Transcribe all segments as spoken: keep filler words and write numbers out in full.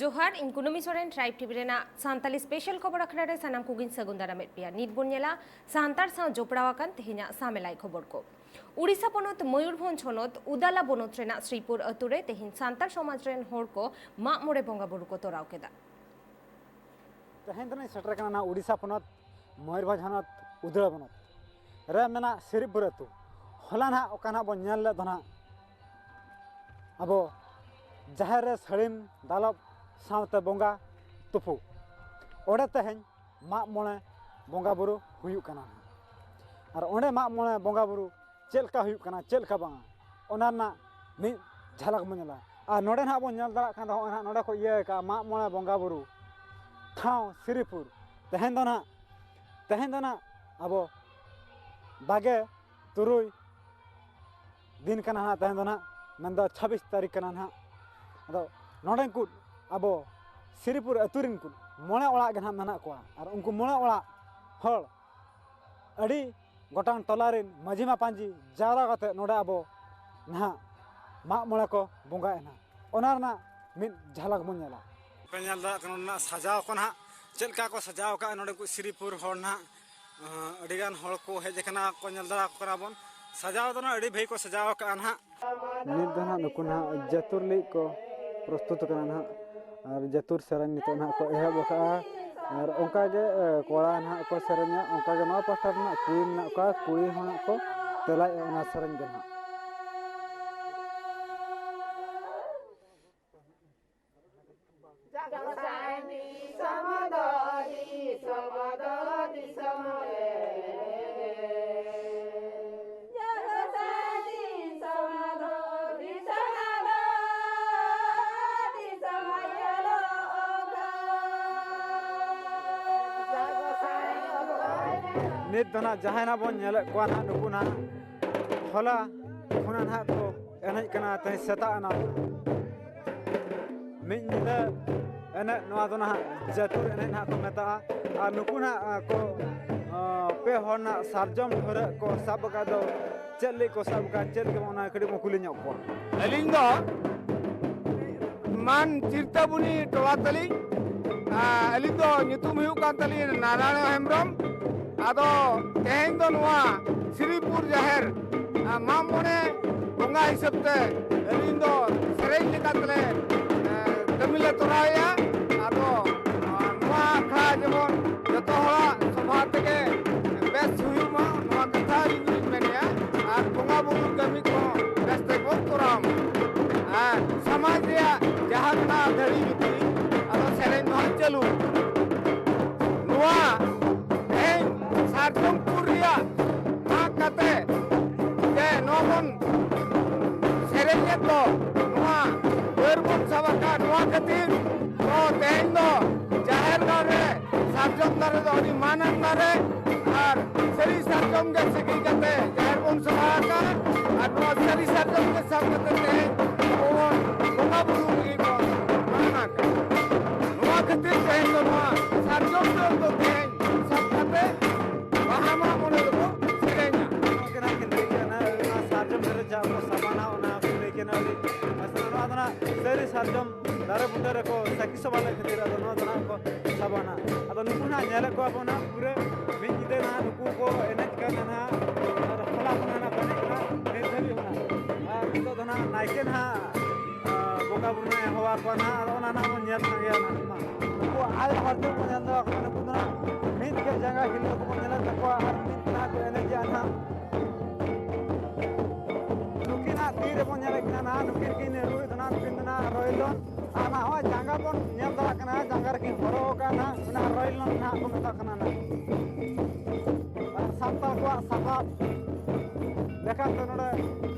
ᱡᱚᱦᱟᱨ, ᱤᱧ ᱠᱩᱱᱟᱹᱢᱤ ᱥᱚᱨᱮᱱ, ᱴᱨᱟᱭᱤᱵᱽ ᱴᱤᱵᱷᱤ ᱨᱮᱱᱟᱜ ᱥᱟᱱᱛᱟᱞᱤ ᱥᱯᱮᱥᱟᱞ ᱠᱷᱚᱵᱚᱨ ᱟᱠᱷᱲᱟ ᱨᱮ ᱥᱟᱱᱟᱢ ᱠᱚᱜᱮᱧ ᱥᱟᱹᱜᱩᱱ ᱫᱟᱨᱟᱢᱮᱫ ᱯᱮᱭᱟ᱾ ᱱᱤᱛ ᱵᱚᱱ ᱧᱮᱞᱟ ᱥᱟᱱᱛᱟᱲ ᱥᱟᱶ ᱡᱚᱯᱲᱟᱣ ᱟᱠᱟᱱ ᱛᱮᱦᱮᱧᱟᱜ ᱥᱟᱢᱮᱞᱟᱭ ᱠᱷᱚᱵᱚᱨ ᱠᱚ᱾ ᱩᱲᱤᱥᱥᱟ ᱯᱚᱱᱚᱛ ᱢᱚᱭᱩᱨᱵᱷᱚᱸᱡᱽ ᱦᱚᱱᱚᱛ ᱩᱫᱟᱞᱟ ᱵᱚᱱᱚᱛ ᱨᱮᱱᱟᱜ ᱥᱨᱤᱯᱩᱨ ᱟᱹᱛᱩ ᱨᱮ ᱛᱮᱦᱮᱧ ᱥᱟᱱᱛᱟᱲ ᱥᱚᱢᱟᱡᱽ ᱨᱮᱱ ᱦᱚᱲ ᱠᱚ ᱢᱟᱜ ᱢᱚᱬᱮ ᱵᱚᱸᱜᱟ ᱵᱩᱨᱩ ᱠᱚ ᱛᱚᱨᱟᱣ ᱠᱮᱫᱟ᱾ ᱛᱮᱦᱮᱧ ᱫᱚᱞᱤᱧ ᱥᱮᱴᱮᱨ ᱠᱟᱱᱟ ᱱᱚᱣᱟ ᱩᱲᱤᱥᱥᱟ ᱯᱚᱱᱚᱛ ᱢᱚᱭᱩᱨᱵᱷᱚᱸᱡᱽ ᱦᱚᱱᱚᱛ ᱩᱫᱟᱞᱟ ᱵᱚᱱᱚᱛ ᱨᱮ ᱢᱮᱱᱟᱜ ᱥᱨᱤᱯᱩᱨ ᱟᱹᱛᱩ᱾ ᱦᱚᱞᱟ ᱱᱟᱦᱟᱜ ᱚᱠᱟ ᱱᱟᱦᱟᱜ ᱵᱚᱱ ᱧᱮᱞ ᱞᱮᱫ ᱫᱚ ᱱᱟᱦᱟᱜ ᱟᱵᱚ ᱡᱟᱦᱮᱨ ᱨᱮ ᱥᱟᱹᱲᱤᱢ ᱫᱟᱞᱚᱵ ᱥᱟᱶᱛᱮ ᱵᱚᱸᱜᱟ ᱛᱩᱯᱩ, ᱚᱸᱰᱮ ᱛᱮᱦᱮᱧ ᱢᱟᱜ ᱢᱚᱬᱮ ᱵᱚᱸᱜᱟ ᱵᱩᱨᱩ ᱦᱩᱭᱩᱜ ᱠᱟᱱᱟ᱾ ᱟᱨ ᱚᱸᱰᱮ ᱢᱟᱜ ᱢᱚᱬᱮ ᱵᱚᱸᱜᱟ ᱵᱩᱨᱩ ᱪᱮᱫ ᱞᱮᱠᱟ ᱦᱩᱭᱩᱜ ᱠᱟᱱᱟ, ᱪᱮᱫ ᱞᱮᱠᱟ ᱵᱟᱝᱟ, ᱚᱱᱟ ᱨᱮᱱᱟᱜ ᱢᱤᱫ ᱡᱷᱟᱞᱟᱠ ᱵᱚᱱ ᱧᱮᱞᱟ᱾ ᱟᱨ ᱱᱚᱰᱮ ᱱᱟᱦᱟᱜ ᱵᱚᱱ ᱧᱮᱞ ᱫᱟᱲᱮᱭᱟᱜ ᱠᱟᱱ ᱫᱚ, ᱦᱚᱸᱜᱼᱚᱭ ᱱᱟᱦᱟᱜ ᱱᱚᱰᱮ ᱠᱚ ᱤᱭᱟᱹ ᱟᱠᱟᱫᱼᱟ ᱢᱟᱜ ᱢᱚᱬᱮ ᱵᱚᱸᱜᱟ ᱵᱩᱨᱩ ᱴᱷᱟᱶ ᱥᱨᱤᱯᱩᱨ᱾ ᱛᱮᱦᱮᱧ ᱫᱚ ᱱᱟᱦᱟᱜ, ᱛᱮᱦᱮᱧ ᱫᱚ ᱱᱟᱦᱟᱜ ᱟᱵᱚ ᱵᱟᱜᱮ ᱛᱩᱨᱩᱭ ᱫᱤᱱ ᱠᱟᱱᱟ ᱱᱟᱦᱟᱜ, ᱛᱮᱦᱮᱧ ᱫᱚ ᱱᱟᱦᱟᱜ, ᱢᱮᱱᱫᱚ ᱪᱷᱟᱵᱵᱤᱥ ᱛᱟᱹᱨᱤᱠᱷ ᱠᱟᱱᱟ ᱱᱟᱦᱟᱜ᱾ ᱟᱫᱚ ᱱᱚᱰᱮᱱ ᱠᱚ ᱟᱵᱚ ᱥᱨᱤᱯᱩᱨ ᱟᱹᱛᱩ ᱨᱮᱱ ᱠᱚ ᱢᱚᱬᱮ ᱚᱲᱟᱜ ᱜᱮ ᱱᱟᱦᱟᱜ ᱢᱮᱱᱟᱜ ᱠᱚᱣᱟ᱾ ᱟᱨ ᱩᱱᱠᱩ ᱢᱚᱬᱮ ᱚᱲᱟᱜ ᱦᱚᱲ ᱟᱹᱰᱤ ᱜᱚᱴᱟᱝ ᱴᱚᱞᱟ ᱨᱮᱱ ᱢᱟᱹᱡᱷᱤ ᱢᱟᱯᱟᱧᱡᱤ ᱡᱟᱣᱨᱟ ᱠᱟᱛᱮ ᱱᱚᱰᱮ ᱟᱵᱚ ᱱᱟᱦᱟᱜ ᱢᱟᱜ ᱢᱚᱬᱮ ᱠᱚ ᱵᱚᱸᱜᱟᱭᱮᱫ ᱱᱟᱦᱟᱜ, ᱚᱱᱟ ᱨᱮᱱᱟᱜ ᱢᱤᱫ ᱡᱷᱟᱞᱟᱠ ᱵᱚᱱ ᱧᱮᱞᱟ᱾ ᱯᱮ ᱧᱮᱞ ᱫᱟᱲᱮᱭᱟᱜ ᱠᱟᱱᱟ ᱱᱚᱰᱮᱱᱟᱜ ᱥᱟᱡᱟᱣ ᱠᱚ ᱱᱟᱦᱟᱜ, ᱪᱮᱫ ᱞᱮᱠᱟ ᱠᱚ ᱥᱟᱡᱟᱣ ᱟᱠᱟᱫᱼᱟ ᱱᱚᱰᱮ ᱠᱚ ᱥᱨᱤᱯᱩᱨ ᱦᱚᱲ ᱱᱟᱦᱟᱜ᱾ ᱟᱹᱰᱤ ᱜᱟᱱ ᱦᱚᱲ ᱠᱚ ᱦᱮᱡ ᱟᱠᱟᱱᱟ, ᱠᱚ ᱧᱮᱞ ᱫᱟᱲᱮ ᱟᱠᱚ ᱠᱟᱱᱟ ᱵᱚᱱ᱾ ᱥᱟᱡᱟᱣ ᱫᱚ ᱱᱟᱦᱟᱜ ᱟᱹᱰᱤ ᱵᱷᱟᱹᱜᱤ ᱠᱚ ᱥᱟᱡᱟᱣ ᱟᱠᱟᱫᱼᱟ ᱱᱟᱦᱟᱜ᱾ ᱱᱤᱛ ᱫᱚ ᱱᱟᱦᱟᱜ ᱱᱩᱠᱩ ᱱᱟᱦᱟᱜ ᱡᱟᱹᱛᱩᱨ ᱞᱟᱹᱜᱤᱫ ᱠᱚ ᱯᱨᱚᱥᱛᱩᱛ ᱠᱟᱱᱟ ᱱᱟᱦᱟᱜ, ᱟᱨ ᱡᱟᱹᱛᱩᱨ ᱥᱮᱨᱮᱧ ᱱᱤᱛᱚᱜ ᱱᱟᱦᱟᱜ ᱠᱚ ᱮᱦᱚᱵ ᱟᱠᱟᱫᱼᱟ᱾ ᱟᱨ ᱚᱱᱠᱟ ᱜᱮ, ᱮ, ᱠᱚᱲᱟ ᱱᱟᱦᱟᱜ ᱠᱚ ᱥᱮᱨᱮᱧᱟ, ᱚᱱᱠᱟ ᱜᱮ ᱱᱚᱣᱟ ᱯᱟᱦᱴᱟ ᱨᱮᱱᱟᱜ ᱠᱩᱲᱤ ᱢᱮᱱᱟᱜ ᱠᱚᱣᱟ, ᱠᱩᱲᱤ ᱦᱚᱸ ᱱᱟᱦᱟᱜ ᱠᱚ ᱛᱮᱞᱟᱭᱮᱫᱼᱟ ᱚᱱᱟ ᱥᱮᱨᱮᱧ ᱜᱮ ᱱᱟᱦᱟᱜ᱾ ᱱᱤᱛ ᱫᱚ ᱱᱟᱦᱟᱜ ᱡᱟᱦᱟᱸᱭ ᱱᱟᱦᱟᱜ ᱵᱚᱱ ᱧᱮᱞᱮᱫ ᱠᱚᱣᱟ ᱱᱟᱦᱟᱜ, ᱱᱩᱠᱩ ᱱᱟᱦᱟᱜ ᱦᱚᱞᱟ ᱠᱷᱚᱱᱟᱜ ᱱᱟᱦᱟᱜ ᱠᱚ ᱮᱱᱮᱡ ᱠᱟᱱᱟ, ᱛᱮᱦᱮᱧ ᱥᱮᱛᱟᱜ ᱮᱱᱟ᱾ ᱢᱤᱫ ᱧᱤᱫᱟᱹ ᱮᱱᱮᱡ, ᱱᱚᱣᱟ ᱫᱚ ᱱᱟᱦᱟᱜ ᱡᱟᱹᱛᱩᱨ ᱮᱱᱮᱡ ᱱᱟᱦᱟᱜ ᱠᱚ ᱢᱮᱛᱟᱜᱼᱟ᱾ ᱟᱨ ᱱᱩᱠᱩ ᱱᱟᱦᱟᱜ, ᱟ, ᱠᱚ, ᱟ, ᱯᱮ ᱦᱚᱲ ᱱᱟᱦᱟᱜ ᱥᱟᱨᱡᱚᱢ ᱰᱷᱟᱹᱣᱨᱟᱹᱜ ᱠᱚ ᱥᱟᱵ ᱟᱠᱟᱫ ᱫᱚ, ᱪᱮᱫ ᱞᱟᱹᱜᱤᱫ ᱠᱚ ᱥᱟᱵ ᱟᱠᱟᱫ, ᱪᱮᱫ ᱞᱟᱹᱜᱤᱫ, ᱚᱱᱟ ᱠᱟᱹᱴᱤᱡ ᱵᱚᱱ ᱠᱩᱞᱤ ᱧᱚᱜ ᱠᱚᱣᱟ᱾ ᱟᱹᱞᱤᱧ ᱫᱚ ᱢᱟᱱ ᱪᱤᱨᱛᱟᱵᱩᱱᱤ ᱴᱚᱞᱟ ᱛᱟᱹᱞᱤᱧ᱾ ᱟᱨ ᱟᱹᱞᱤᱧ ᱫᱚ ᱧᱩᱛᱩᱢ ᱦᱩᱭᱩᱜ ᱠᱟᱱ ᱛᱟᱹᱞᱤᱧᱟ ᱱᱟᱨᱟᱭᱚᱬ ᱦᱮᱢᱵᱨᱚᱢ᱾ ᱟᱫᱚ ᱛᱮᱦᱮᱧ ᱫᱚ ᱱᱚᱣᱟ ᱥᱨᱤᱯᱩᱨ ᱡᱟᱦᱮᱨ, ᱟᱨ, ᱢᱟᱜ ᱢᱚᱬᱮ ᱵᱚᱸᱜᱟ ᱦᱤᱥᱟᱹᱵ ᱛᱮ ᱟᱹᱞᱤᱧ ᱫᱚ ᱥᱮᱨᱮᱧ ᱞᱮᱠᱟ ᱛᱮᱞᱮ, ᱮ, ᱠᱟᱹᱢᱤ ᱞᱮ ᱛᱚᱨᱟᱣᱮᱫᱼᱟ᱾ ᱟᱫᱚ, ᱟᱨ, ᱱᱚᱣᱟ ᱟᱠᱷᱲᱟ ᱡᱮᱢᱚᱱ ᱡᱚᱛᱚ ᱦᱚᱲᱟᱜ ᱥᱚᱵᱷᱟ ᱛᱮᱜᱮ ᱵᱮᱥ ᱦᱩᱭᱩᱜ ᱢᱟ, ᱱᱚᱣᱟ ᱠᱟᱛᱷᱟ ᱤᱧ ᱫᱩᱧ ᱢᱮᱱᱮᱫᱼᱟ᱾ ᱟᱨ ᱵᱚᱸᱜᱟ ᱵᱩᱨᱩ ᱠᱟᱹᱢᱤ ᱠᱚᱦᱚᱸ ᱵᱮᱥ ᱛᱮᱵᱚᱱ ᱠᱚᱨᱟᱣ ᱢᱟ᱾ ᱟᱨ ᱥᱚᱢᱟᱡᱽ ᱨᱮᱭᱟᱜ ᱡᱟᱦᱟᱸ ᱢᱮᱱᱟᱜᱼᱟ ᱫᱷᱟᱹᱲᱤ ᱵᱤᱛᱤ, ᱟᱫᱚ ᱥᱮᱨᱮᱧ ᱫᱚ ᱦᱟᱸᱜ ᱪᱟᱹᱞᱩ᱾ ᱱᱚᱣᱟ ᱛᱮᱦᱮᱧ ᱥᱟᱨᱡᱚᱢ ᱯᱩᱨ ᱨᱮᱭᱟᱜ ᱢᱟᱜ ᱠᱟᱛᱮ ᱡᱮ ᱱᱚᱣᱟ ᱵᱚᱱ ᱥᱮᱨᱮᱧᱮᱫ ᱫᱚ, ᱱᱚᱣᱟ ᱰᱟᱹᱨ ᱵᱚᱱ ᱥᱟᱵ ᱟᱠᱟᱫ, ᱱᱚᱣᱟ ᱠᱷᱟᱹᱛᱤᱨ ᱫᱚ ᱛᱮᱦᱮᱧ ᱫᱚ ᱡᱟᱦᱮᱨ ᱜᱟᱲ ᱨᱮ ᱥᱟᱨᱡᱚᱢ ᱫᱟᱨᱮ ᱫᱚ ᱟᱹᱰᱤ ᱢᱟᱹᱱ ᱟᱱ ᱫᱟᱨᱮ, ᱟᱨ ᱥᱟᱹᱨᱤ ᱥᱟᱨᱡᱚᱢ ᱜᱮ ᱥᱟᱹᱜᱟᱹᱭ ᱠᱟᱛᱮ ᱡᱟᱦᱮᱨ ᱵᱚᱱ ᱥᱟᱵ ᱟᱠᱟᱫ, ᱟᱨ ᱱᱚᱣᱟ ᱥᱟᱹᱨᱤ ᱥᱟᱨᱡᱚᱢ ᱜᱮ ᱥᱟᱵ ᱠᱟᱛᱮ ᱛᱮᱦᱮᱧ ᱟᱵᱚ ᱵᱚᱱ ᱵᱚᱸᱜᱟ ᱵᱩᱨᱩ ᱞᱟᱹᱜᱤᱫ ᱵᱚᱱ ᱢᱟᱹᱱ ᱟᱠᱟᱫ᱾ ᱱᱚᱣᱟ ᱠᱷᱟᱹᱛᱤᱨ ᱛᱮᱦᱮᱧ ᱫᱚ ᱱᱚᱣᱟ ᱥᱟᱨᱡᱚᱢ ᱰᱟᱹᱨ ᱫᱚ ᱛᱮᱦᱮᱧ ᱥᱟᱵ ᱠᱟᱛᱮ ᱵᱟᱦᱟ ᱢᱟᱜ ᱢᱚᱬᱮ ᱫᱚᱠᱚ ᱥᱮᱨᱮᱧᱟ᱾ ᱱᱚᱣᱟ ᱜᱮ ᱱᱟᱦᱟᱜ ᱠᱤᱱ ᱞᱟᱹᱭ ᱠᱮᱫᱟ, ᱱᱚᱣᱟ ᱥᱟᱨᱡᱚᱢ ᱰᱟᱹᱨ ᱨᱮ ᱡᱟᱦᱟᱸ ᱠᱚ ᱥᱟᱵᱟᱱᱟ, ᱚᱱᱟ ᱠᱚ ᱞᱟᱹᱭ ᱠᱮᱫᱟ, ᱟᱹᱰᱤ ᱱᱟᱯᱟᱭ᱾ ᱱᱚᱣᱟ ᱫᱚ ᱱᱟᱦᱟᱜ ᱥᱟᱹᱨᱤ ᱥᱟᱨᱡᱚᱢ ᱫᱟᱨᱮ ᱵᱩᱴᱟᱹ ᱨᱮᱠᱚ ᱥᱟᱹᱠᱷᱤ ᱥᱚᱵᱷᱟ ᱞᱮᱫ ᱠᱷᱟᱹᱛᱤᱨ ᱟᱫᱚ ᱱᱚᱣᱟ ᱫᱚ ᱱᱟᱦᱟᱜ ᱠᱚ ᱥᱟᱵᱟᱱᱟ᱾ ᱟᱫᱚ ᱱᱩᱠᱩ ᱱᱟᱦᱟᱜ ᱧᱮᱞᱮᱫ ᱠᱚᱣᱟ ᱵᱚᱱ ᱱᱟᱦᱟᱜ ᱯᱩᱨᱟᱹ ᱢᱤᱫ ᱧᱤᱫᱟᱹ ᱱᱟᱦᱟᱜ ᱱᱩᱠᱩ ᱠᱚ ᱮᱱᱮᱡ ᱠᱟᱱᱟ ᱱᱟᱦᱟᱜ, ᱟᱨ ᱦᱚᱞᱟ ᱠᱷᱚᱱ ᱱᱟᱦᱟᱜ ᱠᱚ ᱮᱱᱮᱡ ᱠᱟᱱᱟ, ᱱᱤᱛ ᱫᱷᱟᱹᱵᱤᱡ ᱦᱚᱸ ᱱᱟᱦᱟᱜ᱾ ᱟᱨ ᱱᱤᱛᱚᱜ ᱫᱚ ᱱᱟᱦᱟᱜ ᱱᱟᱭᱠᱮ ᱱᱟᱦᱟᱜ, ᱟᱨ, ᱵᱚᱸᱜᱟ ᱵᱩᱨᱩ ᱱᱟᱦᱟᱜ ᱮ ᱦᱚᱦᱚ ᱟᱠᱚᱣᱟ ᱱᱟᱦᱟᱜ, ᱟᱫᱚ ᱚᱱᱟ ᱱᱟᱦᱟᱜ ᱵᱚᱱ ᱧᱮᱞ ᱥᱟᱸᱜᱮᱭᱟ ᱱᱟᱦᱟᱜ ᱢᱟ᱾ ᱱᱩᱠᱩ ᱟᱭᱳ ᱦᱚᱲ ᱴᱷᱮᱱ ᱵᱚᱱ ᱧᱮᱞ ᱫᱚᱦᱚ ᱠᱟᱱᱟ, ᱱᱩᱠᱩ ᱫᱚ ᱱᱟᱦᱟᱜ ᱢᱤᱫ ᱜᱮ ᱡᱟᱸᱜᱟ ᱦᱤᱞᱟᱹᱣ ᱠᱚᱵᱚᱱ ᱧᱮᱞᱮᱫ ᱛᱟᱠᱚᱣᱟ ᱟᱨ ᱢᱤᱫ ᱱᱟᱦᱟᱜ ᱠᱚ ᱮᱱᱮᱡᱮᱜᱼᱟ ᱱᱟᱦᱟᱜ᱾ ᱱᱩᱠᱤᱱᱟᱜ ᱛᱤ ᱨᱮᱵᱚᱱ ᱧᱮᱞᱮᱫ ᱠᱤᱱᱟ ᱱᱟᱦᱟᱜ, ᱱᱩᱠᱤᱱ ᱠᱤᱱ ᱨᱩᱭᱮᱫ ᱱᱟᱦᱟᱜ, ᱱᱩᱠᱤᱱ ᱫᱚ ᱱᱟᱦᱟᱜ ᱨᱚᱭᱞᱚᱱ᱾ ᱟᱨ ᱱᱟᱦᱟᱜ ᱱᱚᱜᱼᱚᱭ ᱡᱟᱸᱜᱟ ᱵᱚᱱ ᱧᱮᱞ ᱫᱟᱲᱮᱭᱟᱜ ᱠᱟᱱᱟ, ᱡᱟᱸᱜᱟ ᱨᱮᱠᱤᱱ ᱦᱚᱨᱚᱜ ᱟᱠᱟᱫ ᱱᱟᱦᱟᱜ, ᱚᱱᱟ ᱨᱚᱭᱞᱚᱱ ᱱᱟᱦᱟᱜ ᱠᱚ ᱢᱮᱛᱟᱜ ᱠᱟᱱᱟ ᱱᱟᱦᱟᱜ᱾ ᱟᱨ ᱥᱟᱱᱛᱟᱲ ᱠᱚᱣᱟᱜ ᱥᱟᱯᱟᱵ ᱞᱮᱠᱟᱛᱮ ᱱᱚᱰᱮ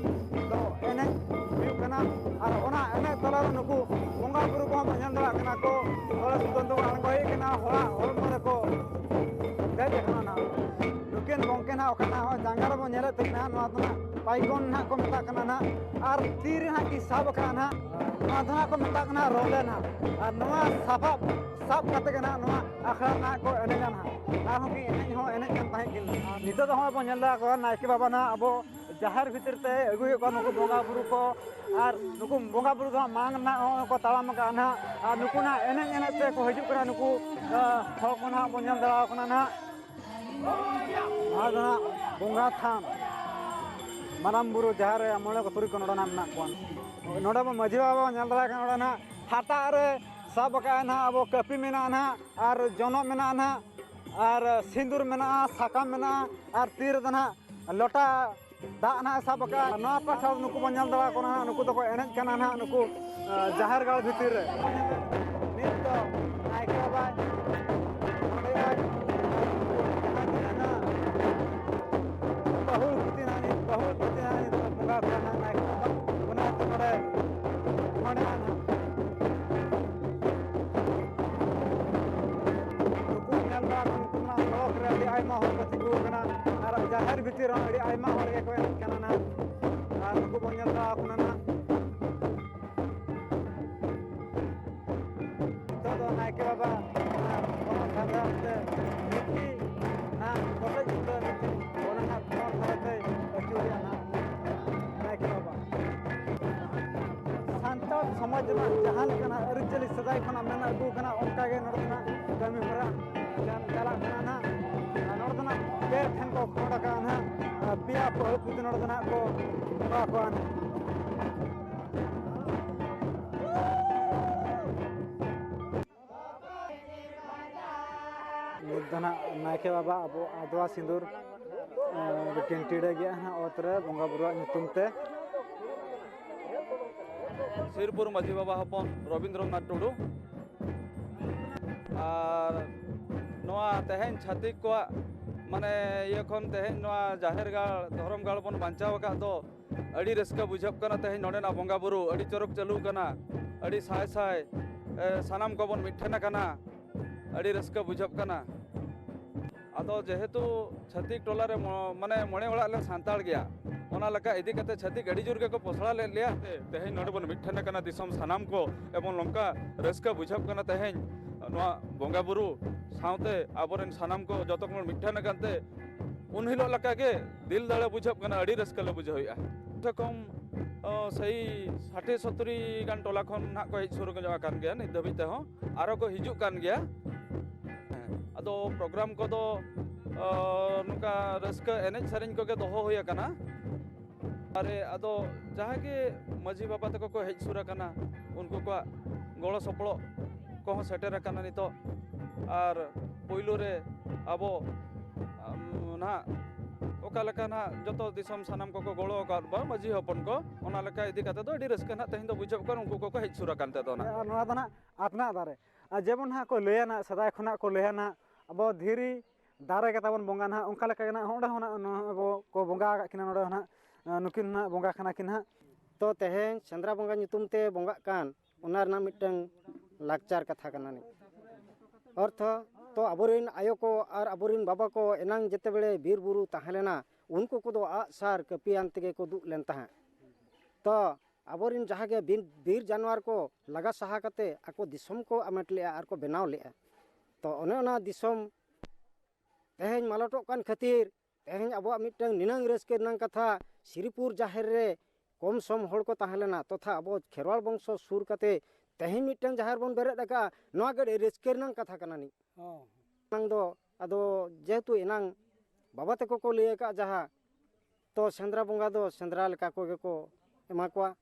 ᱫᱚ ᱮᱱᱮᱡ ᱦᱩᱭᱩᱜ ᱠᱟᱱᱟ᱾ ᱟᱨ ᱚᱱᱟ ᱮᱱᱮᱡ ᱛᱟᱞᱟᱨᱮ ᱱᱩᱠᱩ ᱵᱚᱸᱜᱟ ᱵᱩᱨᱩ ᱠᱚᱦᱚᱸ ᱵᱚᱱ ᱧᱮᱞ ᱫᱟᱲᱮᱭᱟᱜ ᱠᱟᱱᱟ ᱠᱚ, ᱦᱚᱲ ᱥᱩᱛᱟᱹᱢ ᱛᱮᱠᱚ ᱟᱬᱜᱚᱭᱮᱫ ᱠᱟᱱᱟ, ᱦᱚᱲᱟᱜ ᱦᱚᱲᱢᱚ ᱨᱮᱠᱚ ᱫᱮᱡ ᱟᱠᱟᱱᱟ ᱱᱟᱦᱟᱜ᱾ ᱱᱩᱠᱤᱱ ᱜᱚᱢᱠᱮ ᱱᱟᱦᱟᱜ ᱚᱠᱟ ᱱᱟᱦᱟᱜ ᱱᱚᱜᱼᱚᱭ ᱡᱟᱸᱜᱟ ᱨᱮᱵᱚᱱ ᱧᱮᱞᱮᱫ ᱛᱟᱹᱠᱤᱱᱟ, ᱱᱚᱣᱟ ᱫᱚ ᱱᱟᱦᱟᱜ ᱯᱟᱭᱜᱚᱱ ᱱᱟᱦᱟᱜ ᱠᱚ ᱢᱮᱛᱟᱜ ᱠᱟᱱᱟ ᱱᱟᱦᱟᱜ᱾ ᱟᱨ ᱛᱤ ᱨᱮ ᱱᱟᱦᱟᱜ ᱠᱤᱱ ᱥᱟᱵ ᱟᱠᱟᱫᱼᱟ ᱱᱟᱦᱟᱜ, ᱱᱚᱣᱟ ᱫᱚ ᱱᱟᱦᱟᱜ ᱠᱚ ᱢᱮᱛᱟᱜ ᱠᱟᱱᱟ ᱨᱚᱞᱮ ᱱᱟᱦᱟᱜ᱾ ᱟᱨ ᱱᱚᱣᱟ ᱥᱟᱯᱟᱵ ᱥᱟᱵ ᱠᱟᱛᱮ ᱜᱮ ᱱᱟᱦᱟᱜ ᱱᱚᱣᱟ ᱟᱠᱷᱲᱟ ᱱᱟᱦᱟᱜ ᱠᱚ ᱮᱱᱮᱡᱟ ᱱᱟᱦᱟᱜ᱾ ᱟᱨᱦᱚᱸ ᱠᱤᱱ ᱮᱱᱮᱡ ᱦᱚᱸ ᱮᱱᱮᱡ ᱠᱟᱱ ᱛᱟᱦᱮᱸᱫ ᱠᱤᱱ᱾ ᱱᱤᱛᱚᱜ ᱫᱚ ᱦᱚᱸᱜᱼᱚᱭ ᱵᱚᱱ ᱧᱮᱞ ᱮᱫᱟ ᱠᱚ ᱱᱟᱭᱠᱮ ᱵᱟᱵᱟ ᱱᱟᱦᱟᱜ ᱟᱵᱚ ᱡᱟᱦᱮᱨ ᱵᱷᱤᱛᱤᱨ ᱛᱮ ᱟᱹᱜᱩᱭᱮᱫ ᱠᱚᱣᱟ ᱱᱩᱠᱩ ᱵᱚᱸᱜᱟ ᱵᱩᱨᱩ ᱠᱚ᱾ ᱟᱨ ᱱᱩᱠᱩ ᱵᱚᱸᱜᱟ ᱵᱩᱨᱩ ᱫᱚ ᱦᱟᱸᱜ ᱢᱟᱲᱟᱝ ᱨᱮ ᱱᱟᱦᱟᱜ ᱱᱚᱜᱼᱚᱭ ᱠᱚ ᱛᱟᱲᱟᱢ ᱟᱠᱟᱫᱼᱟ ᱱᱟᱦᱟᱜ᱾ ᱟᱨ ᱱᱩᱠᱩ ᱱᱟᱦᱟᱜ ᱮᱱᱮᱡ ᱮᱱᱮᱡ ᱛᱮ ᱠᱚ ᱦᱤᱡᱩᱜ ᱠᱟᱱᱟ᱾ ᱱᱩᱠᱩ, ᱟᱸ, ᱦᱚᱲ ᱠᱚ ᱱᱟᱦᱟᱜ ᱵᱚᱱ ᱧᱮᱞ ᱫᱟᱲᱮᱭᱟᱠᱚ ᱠᱟᱱᱟ ᱱᱟᱦᱟᱜ᱾ ᱱᱚᱣᱟ ᱫᱚ ᱱᱟᱦᱟᱜ ᱵᱚᱸᱜᱟ ᱛᱷᱟᱱ, ᱢᱟᱨᱟᱝ ᱵᱩᱨᱩ ᱡᱟᱦᱮᱨ ᱨᱮ ᱢᱚᱬᱮ ᱠᱚ ᱛᱩᱨᱩᱭ ᱠᱚ ᱱᱚᱰᱮ ᱱᱟᱦᱟᱜ ᱢᱮᱱᱟᱜ ᱠᱚᱣᱟ᱾ ᱱᱚᱰᱮ ᱵᱚᱱ ᱢᱟᱹᱡᱷᱤ ᱵᱟᱵᱟ ᱵᱚᱱ ᱧᱮᱞ ᱫᱟᱲᱮᱭᱟᱭ ᱠᱟᱱᱟ ᱱᱚᱰᱮ ᱱᱟᱦᱟᱜ᱾ ᱦᱟᱴᱟᱜ ᱨᱮ ᱥᱟᱵ ᱟᱠᱟᱫᱼᱟᱭ ᱱᱟᱦᱟᱜ ᱟᱵᱚ ᱠᱟᱹᱯᱤ ᱢᱮᱱᱟᱜᱼᱟ ᱱᱟᱦᱟᱜ, ᱟᱨ ᱡᱚᱱᱚᱜ ᱢᱮᱱᱟᱜᱼᱟ ᱱᱟᱦᱟᱜ, ᱟᱨ ᱥᱤᱸᱫᱩᱨ ᱢᱮᱱᱟᱜᱼᱟ, ᱥᱟᱠᱟᱢ ᱢᱮᱱᱟᱜᱼᱟ, ᱟᱨ ᱛᱤ ᱨᱮᱫᱚ ᱱᱟᱦᱟᱜ ᱞᱚᱴᱟ ᱫᱟᱜ ᱱᱟᱦᱟᱜ ᱮ ᱥᱟᱵ ᱟᱠᱟᱫᱼᱟ᱾ ᱱᱚᱣᱟ ᱯᱟᱦᱴᱟ ᱱᱩᱠᱩ ᱵᱚᱱ ᱧᱮᱞ ᱫᱟᱲᱮᱭᱟᱠᱚ ᱠᱟᱱᱟ ᱱᱟᱦᱟᱜ, ᱱᱩᱠᱩ ᱫᱚᱠᱚ ᱮᱱᱮᱡ ᱠᱟᱱᱟ ᱱᱟᱦᱟᱜ, ᱱᱩᱠᱩ, ᱟᱸ, ᱡᱟᱦᱮᱨ ᱜᱟᱲ ᱵᱷᱤᱛᱤᱨ ᱨᱮ᱾ ᱱᱤᱛ ᱫᱚ ᱱᱟᱭᱠᱮ ᱵᱟᱵᱟᱭ ᱱᱚᱰᱮᱭᱟᱭ, ᱡᱟᱦᱟᱸ ᱛᱤᱱᱟᱹᱜ ᱱᱟᱦᱟᱜ ᱵᱟᱹᱦᱩ ᱯᱩᱛᱤ ᱱᱟᱦᱟᱜ ᱱᱤᱛ, ᱵᱟᱹᱦᱩ ᱯᱩᱛᱤ ᱱᱟᱦᱟᱜ ᱱᱤᱛ ᱫᱚ ᱵᱚᱸᱜᱟ ᱠᱟᱱᱟ ᱱᱟᱦᱟᱜ ᱱᱟᱭᱠᱮ ᱵᱟᱵᱟ, ᱚᱱᱟ ᱛᱮ ᱱᱚᱰᱮ, ᱱᱚᱰᱮ ᱱᱟᱦᱟᱜ ᱱᱩᱠᱩ ᱧᱮᱞ ᱵᱟᱲᱟ ᱠᱚ, ᱱᱩᱠᱩ ᱢᱟ ᱥᱚᱲᱚᱠ ᱨᱮ ᱟᱹᱰᱤ ᱟᱭᱢᱟ ᱦᱚᱲ ᱠᱚ ᱛᱤᱸᱜᱩ ᱟᱠᱟᱱᱟ ᱟᱨ ᱡᱟᱦᱮᱨ ᱵᱷᱤᱛᱤᱨ ᱨᱮᱦᱚᱸ ᱟᱹᱰᱤ ᱟᱭᱢᱟ ᱦᱚᱲ ᱜᱮᱠᱚ ᱮᱱᱮᱡ ᱠᱟᱱᱟ ᱱᱟᱦᱟᱜ᱾ ᱟᱨ ᱱᱩᱠᱩ ᱵᱚᱱ ᱧᱮᱞ ᱵᱟᱲᱟ ᱟᱠᱚ ᱠᱟᱱᱟ ᱱᱟᱦᱟᱜ᱾ ᱱᱤᱛᱚᱜ ᱫᱚ ᱱᱟᱭᱠᱮ ᱵᱟᱵᱟ ᱚᱱᱟ ᱯᱚᱱᱚᱛ ᱫᱷᱟᱨᱮ ᱛᱮ ᱢᱤᱫᱴᱤᱡ ᱱᱟᱦᱟᱜ ᱠᱚᱴᱮᱡ ᱵᱩᱴᱟᱹ ᱢᱤᱫᱴᱤᱡ ᱚᱱᱟ ᱱᱟᱦᱟᱜ ᱯᱚᱱᱚᱛ ᱫᱷᱟᱨᱮ ᱛᱮᱭ ᱟᱹᱪᱩᱨᱮᱜᱼᱟ ᱱᱟᱦᱟᱜ ᱱᱟᱭᱠᱮ ᱵᱟᱵᱟ᱾ ᱥᱟᱱᱛᱟᱲ ᱥᱚᱢᱟᱡᱽ ᱨᱮᱱᱟᱜ ᱡᱟᱦᱟᱸ ᱞᱮᱠᱟᱱᱟᱜ ᱟᱹᱨᱤᱪᱟᱹᱞᱤ ᱥᱮᱫᱟᱭ ᱠᱷᱚᱱᱟᱜ ᱢᱮᱱ ᱟᱹᱜᱩ ᱠᱟᱱᱟ, ᱚᱱᱠᱟ ᱜᱮ ᱱᱚᱰᱮ ᱫᱚ ᱱᱟᱦᱟᱜ ᱠᱟᱹᱢᱤ ᱦᱚᱨᱟ ᱪᱟᱞᱟᱜ ᱠᱟᱱᱟ ᱱᱟᱦᱟᱜ᱾ ᱟᱨ ᱱᱚᱰᱮ ᱫᱚ ᱱᱟᱦᱟᱜ ᱯᱮ ᱴᱷᱮᱱ ᱠᱚ ᱠᱷᱚᱸᱰ ᱟᱠᱟᱫᱼᱟ ᱱᱟᱦᱟᱜ᱾ ᱟᱨ ᱯᱮᱭᱟ ᱵᱟᱹᱦᱩ ᱠᱩᱲᱤ ᱱᱚᱰᱮ ᱫᱚ ᱱᱟᱦᱟᱜ ᱠᱚ ᱵᱚᱸᱜᱟ ᱠᱚᱣᱟ ᱱᱟᱦᱟᱜ᱾ ᱱᱤᱛ ᱫᱚ ᱱᱟᱦᱟᱜ ᱱᱟᱭᱠᱮ ᱵᱟᱵᱟ ᱟᱵᱚ ᱟᱫᱽᱣᱟ ᱥᱤᱸᱫᱩᱨ, ᱮᱸ, ᱠᱤᱱ ᱴᱤᱰᱟᱹᱜᱮᱜᱼᱟ ᱱᱟᱦᱟᱜ ᱚᱛ ᱨᱮ ᱵᱚᱸᱜᱟ ᱵᱩᱨᱩᱣᱟᱜ ᱧᱩᱛᱩᱢ ᱛᱮ᱾ ᱥᱤᱨᱯᱩᱨ ᱢᱟᱹᱡᱷᱤ ᱵᱟᱵᱟ ᱦᱚᱯᱚᱱ ᱨᱚᱵᱤᱱᱫᱨᱚᱱᱟᱛᱷ ᱴᱩᱰᱩ᱾ ᱟᱨ ᱱᱚᱣᱟ ᱛᱮᱦᱮᱧ ᱪᱷᱟᱹᱛᱤᱠ ᱠᱚᱣᱟᱜ, ᱢᱟᱱᱮ, ᱤᱭᱟᱹ ᱠᱷᱚᱱ ᱛᱮᱦᱮᱧ ᱱᱚᱣᱟ ᱡᱟᱦᱮᱨ ᱜᱟᱲ, ᱫᱷᱚᱨᱚᱢ ᱜᱟᱲ ᱵᱚᱱ ᱵᱟᱧᱪᱟᱣ ᱟᱠᱟᱫ ᱫᱚ, ᱟᱹᱰᱤ ᱨᱟᱹᱥᱠᱟᱹ ᱵᱩᱡᱷᱟᱹᱜ ᱠᱟᱱᱟ᱾ ᱛᱮᱦᱮᱧ ᱱᱚᱰᱮᱱᱟᱜ ᱵᱚᱸᱜᱟ ᱵᱩᱨᱩ ᱟᱹᱰᱤ ᱪᱚᱨᱚᱠ ᱪᱟᱹᱞᱩ ᱠᱟᱱᱟ, ᱟᱹᱰᱤ ᱥᱟᱭ ᱥᱟᱭ, ᱮ, ᱥᱟᱱᱟᱢ ᱠᱚᱵᱚᱱ ᱢᱤᱫ ᱴᱷᱮᱱ ᱟᱠᱟᱱᱟ, ᱟᱹᱰᱤ ᱨᱟᱹᱥᱠᱟᱹ ᱵᱩᱡᱷᱟᱹᱜ ᱠᱟᱱᱟ᱾ ᱟᱫᱚ ᱡᱮᱦᱮᱛᱩ ᱪᱷᱟᱹᱛᱤᱠ ᱴᱚᱞᱟ ᱨᱮ ᱢᱚ-, ᱢᱟᱱᱮ ᱢᱚᱬᱮ ᱚᱲᱟᱜ ᱞᱮ ᱥᱟᱱᱛᱟᱲ ᱜᱮᱭᱟ, ᱚᱱᱟ ᱞᱮᱠᱟ ᱤᱫᱤ ᱠᱟᱛᱮ ᱪᱷᱟᱹᱛᱤᱠ ᱟᱹᱰᱤ ᱡᱳᱨ ᱜᱮᱠᱚ ᱯᱚᱥᱲᱟ ᱞᱮᱫ ᱞᱮᱭᱟ᱾ ᱛᱮ-, ᱛᱮᱦᱮᱧ ᱱᱚᱰᱮ ᱵᱚᱱ ᱢᱤᱫ ᱴᱷᱮᱱ ᱟᱠᱟᱱᱟ ᱫᱤᱥᱚᱢ ᱥᱟᱱᱟᱢ ᱠᱚ, ᱮᱵᱚᱝ ᱱᱚᱝᱠᱟ ᱨᱟᱹᱥᱠᱟᱹ ᱵᱩᱡᱷᱟᱹᱜ ᱠᱟᱱᱟ ᱛᱮᱦᱮᱧ ᱱᱚᱣᱟ ᱵᱚᱸᱜᱟ ᱵᱩᱨᱩ ᱥᱟᱶᱛᱮ ᱟᱵᱚᱨᱮᱱ ᱥᱟᱱᱟᱢ ᱠᱚ ᱡᱚᱛᱚ ᱠᱚ ᱢᱤᱫ ᱴᱷᱮᱱ ᱟᱠᱟᱱ ᱛᱮ ᱩᱱ ᱦᱤᱞᱳᱜ ᱞᱮᱠᱟᱜᱮ ᱫᱤᱞ ᱫᱟᱲᱮ ᱵᱩᱡᱷᱟᱹᱜ ᱠᱟᱱᱟ, ᱟᱹᱰᱤ ᱨᱟᱹᱥᱠᱟᱹ ᱞᱮ ᱵᱩᱡᱷᱟᱹᱣᱮᱫᱼᱟ᱾ ᱠᱚᱢ ᱥᱮ ᱠᱚᱢ ᱥᱟᱴᱷᱤ ᱥᱚᱛᱛᱚᱨᱤ ᱜᱟᱱ ᱴᱚᱞᱟ ᱠᱷᱚᱱ ᱱᱟᱦᱟᱜ ᱠᱚ ᱦᱮᱡ ᱥᱩᱨ ᱧᱚᱜ ᱟᱠᱟᱱ ᱜᱮᱭᱟ ᱱᱤᱛ ᱫᱷᱟᱹᱵᱤᱡ ᱛᱮᱦᱚᱸ, ᱟᱨᱚ ᱠᱚ ᱦᱤᱡᱩᱜ ᱠᱟᱱ ᱜᱮᱭᱟ᱾ ᱦᱮᱸ, ᱟᱫᱚ ᱯᱨᱳᱜᱨᱟᱢ ᱠᱚᱫᱚ ᱱᱚᱝᱠᱟ ᱨᱟᱹᱥᱠᱟᱹ ᱮᱱᱮᱡ ᱥᱮᱨᱮᱧ ᱠᱚᱜᱮ ᱫᱚᱦᱚ ᱦᱩᱭ ᱟᱠᱟᱱᱟ᱾ ᱟᱨᱮ ᱟᱫᱚ ᱡᱟᱦᱟᱸ ᱜᱮ ᱢᱟᱹᱡᱷᱤ ᱵᱟᱵᱟ ᱛᱟᱠᱚ ᱠᱚ ᱦᱮᱡ ᱥᱩᱨ ᱟᱠᱟᱱᱟ, ᱩᱱᱠᱩ ᱠᱚᱣᱟᱜ ᱜᱚᱲᱚ ᱥᱚᱯᱚᱦᱚᱫ ᱠᱚᱦᱚᱸ ᱥᱮᱴᱮᱨ ᱟᱠᱟᱱᱟ ᱱᱤᱛᱚᱜ᱾ ᱟᱨ ᱯᱳᱭᱞᱳ ᱨᱮ ᱟᱵᱚ ᱱᱟᱦᱟᱜ ᱚᱠᱟ ᱞᱮᱠᱟ ᱱᱟᱦᱟᱜ ᱡᱚᱛᱚ ᱫᱤᱥᱚᱢ ᱥᱟᱱᱟᱢ ᱠᱚᱠᱚ ᱜᱚᱲᱚ ᱟᱠᱟᱫ ᱵᱚᱱ ᱢᱟᱹᱡᱷᱤ ᱦᱚᱯᱚᱱ ᱠᱚ, ᱚᱱᱟ ᱞᱮᱠᱟ ᱤᱫᱤ ᱠᱟᱛᱮ ᱫᱚ ᱟᱹᱰᱤ ᱨᱟᱹᱥᱠᱟᱹ ᱱᱟᱦᱟᱜ ᱛᱮᱦᱮᱧ ᱫᱚ ᱵᱩᱡᱷᱟᱹᱜ ᱠᱟᱱᱟ, ᱩᱱᱠᱩ ᱠᱚᱠᱚ ᱦᱮᱡ ᱥᱩᱨ ᱟᱠᱟᱱ ᱛᱮᱫᱚ ᱱᱟᱦᱟᱜ᱾ ᱟᱨ ᱱᱚᱣᱟ ᱫᱚ ᱱᱟᱦᱟᱜ ᱟᱛᱱᱟᱜ ᱫᱟᱨᱮ, ᱟᱨ ᱡᱮᱢᱚᱱ ᱱᱟᱦᱟᱜ ᱠᱚ ᱞᱟᱹᱭᱟ ᱱᱟᱦᱟᱜ, ᱥᱮᱫᱟᱭ ᱠᱷᱚᱱᱟᱜ ᱠᱚ ᱞᱟᱹᱭᱟ ᱱᱟᱦᱟᱜ, ᱟᱵᱚ ᱫᱷᱤᱨᱤ ᱫᱟᱨᱮ ᱜᱮ ᱛᱟᱵᱚᱱ ᱵᱚᱸᱜᱟ ᱱᱟᱦᱟᱜ, ᱚᱱᱠᱟ ᱞᱮᱠᱟ ᱜᱮ ᱱᱟᱦᱟᱜ ᱱᱚᱰᱮ ᱦᱚᱸ ᱱᱟᱦᱟᱜ ᱱᱚᱣᱟ ᱟᱵᱚ ᱠᱚ ᱵᱚᱸᱜᱟ ᱟᱠᱟᱫ ᱠᱤᱱᱟ, ᱱᱚᱰᱮ ᱦᱚᱸ ᱱᱟᱦᱟᱜ ᱱᱩᱠᱤᱱ ᱱᱟᱦᱟᱜ ᱵᱚᱸᱜᱟ ᱠᱟᱱᱟ ᱠᱤᱱ ᱱᱟᱦᱟᱜ᱾ ᱛᱚ ᱛᱮᱦᱮᱧ ᱥᱮᱸᱫᱽᱨᱟ ᱵᱚᱸᱜᱟ ᱧᱩᱛᱩᱢ ᱛᱮ ᱵᱚᱸᱜᱟᱜ ᱠᱟᱱ, ᱚᱱᱟ ᱨᱮᱱᱟᱜ ᱢᱤᱫᱴᱟᱝ ᱞᱟᱠᱪᱟᱨ ᱠᱟᱛᱷᱟ ᱠᱟᱱᱟ ᱱᱤᱭᱟᱹ᱾ ᱚᱨᱛᱷᱚ, ᱛᱚ ᱟᱵᱚᱨᱮᱱ ᱟᱭᱳ ᱠᱚ ᱟᱨ ᱟᱵᱚᱨᱮᱱ ᱵᱟᱵᱟ ᱠᱚ ᱮᱱᱟᱝ ᱡᱮᱛᱮᱵᱮᱲᱮ ᱵᱤᱨ ᱵᱩᱨᱩ ᱛᱟᱦᱮᱸ ᱞᱮᱱᱟ, ᱩᱱᱠᱩ ᱠᱚᱫᱚ ᱟᱜ ᱥᱟᱨ ᱠᱟᱹᱯᱤᱭᱟᱱ ᱛᱮᱜᱮ ᱠᱚ ᱫᱩᱜ ᱞᱮᱱ ᱛᱟᱦᱮᱸᱫ᱾ ᱛᱚ ᱟᱵᱚᱨᱮᱱ ᱡᱟᱦᱟᱸ ᱜᱮ ᱵᱤᱨ, ᱵᱤᱨ ᱡᱟᱱᱣᱟᱨ ᱠᱚ ᱞᱟᱜᱟ ᱥᱟᱦᱟ ᱠᱟᱛᱮ ᱟᱠᱚ ᱫᱤᱥᱚᱢ ᱠᱚ ᱟᱢᱮᱴ ᱞᱮᱜᱼᱟ ᱟᱨ ᱠᱚ ᱵᱮᱱᱟᱣ ᱞᱮᱜᱼᱟ᱾ ᱛᱚ ᱚᱱᱮ ᱚᱱᱟ ᱫᱤᱥᱚᱢ ᱛᱮᱦᱮᱧ ᱢᱟᱞᱚᱴᱚᱜ ᱠᱟᱱ ᱠᱷᱟᱹᱛᱤᱨ ᱛᱮᱦᱮᱧ ᱟᱵᱚᱣᱟᱜ ᱢᱤᱫᱴᱟᱝ ᱱᱤᱱᱟᱹᱝ ᱨᱟᱹᱥᱠᱟᱹ ᱨᱮᱱᱟᱜ ᱠᱟᱛᱷᱟ, ᱥᱨᱤᱯᱩᱨ ᱡᱟᱦᱮᱨ ᱨᱮ ᱠᱚᱢ ᱥᱚᱢ ᱦᱚᱲ ᱠᱚ ᱛᱟᱦᱮᱸ ᱞᱮᱱᱟ, ᱛᱚᱛᱷᱟ ᱟᱵᱚ ᱠᱷᱮᱨᱣᱟᱲ ᱵᱚᱝᱥᱚ ᱥᱩᱨ ᱠᱟᱛᱮ ᱛᱮᱦᱮᱧ ᱢᱤᱫᱴᱟᱝ ᱡᱟᱦᱮᱨ ᱵᱚᱱ ᱵᱮᱨᱮᱫ ᱟᱠᱟᱫᱼᱟ, ᱱᱚᱣᱟ ᱜᱮ ᱟᱹᱰᱤ ᱨᱟᱹᱥᱠᱟᱹ ᱨᱮᱱᱟᱜ ᱠᱟᱛᱷᱟ ᱠᱟᱱᱟ ᱱᱤᱡ᱾ ᱚ᱾ ᱮᱱᱟᱝ ᱫᱚ ᱟᱫᱚ ᱡᱮᱦᱮᱛᱩ ᱮᱱᱟᱝ ᱵᱟᱵᱟ ᱛᱟᱠᱚ ᱠᱚ ᱞᱟᱹᱭ ᱟᱠᱟᱫ ᱡᱟᱦᱟᱸ, ᱛᱚ ᱥᱮᱸᱫᱽᱨᱟ ᱵᱚᱸᱜᱟ ᱫᱚ ᱥᱮᱸᱫᱽᱨᱟ ᱞᱮᱠᱟ ᱠᱚᱜᱮ ᱠᱚ ᱮᱢᱟ ᱠᱚᱣᱟ,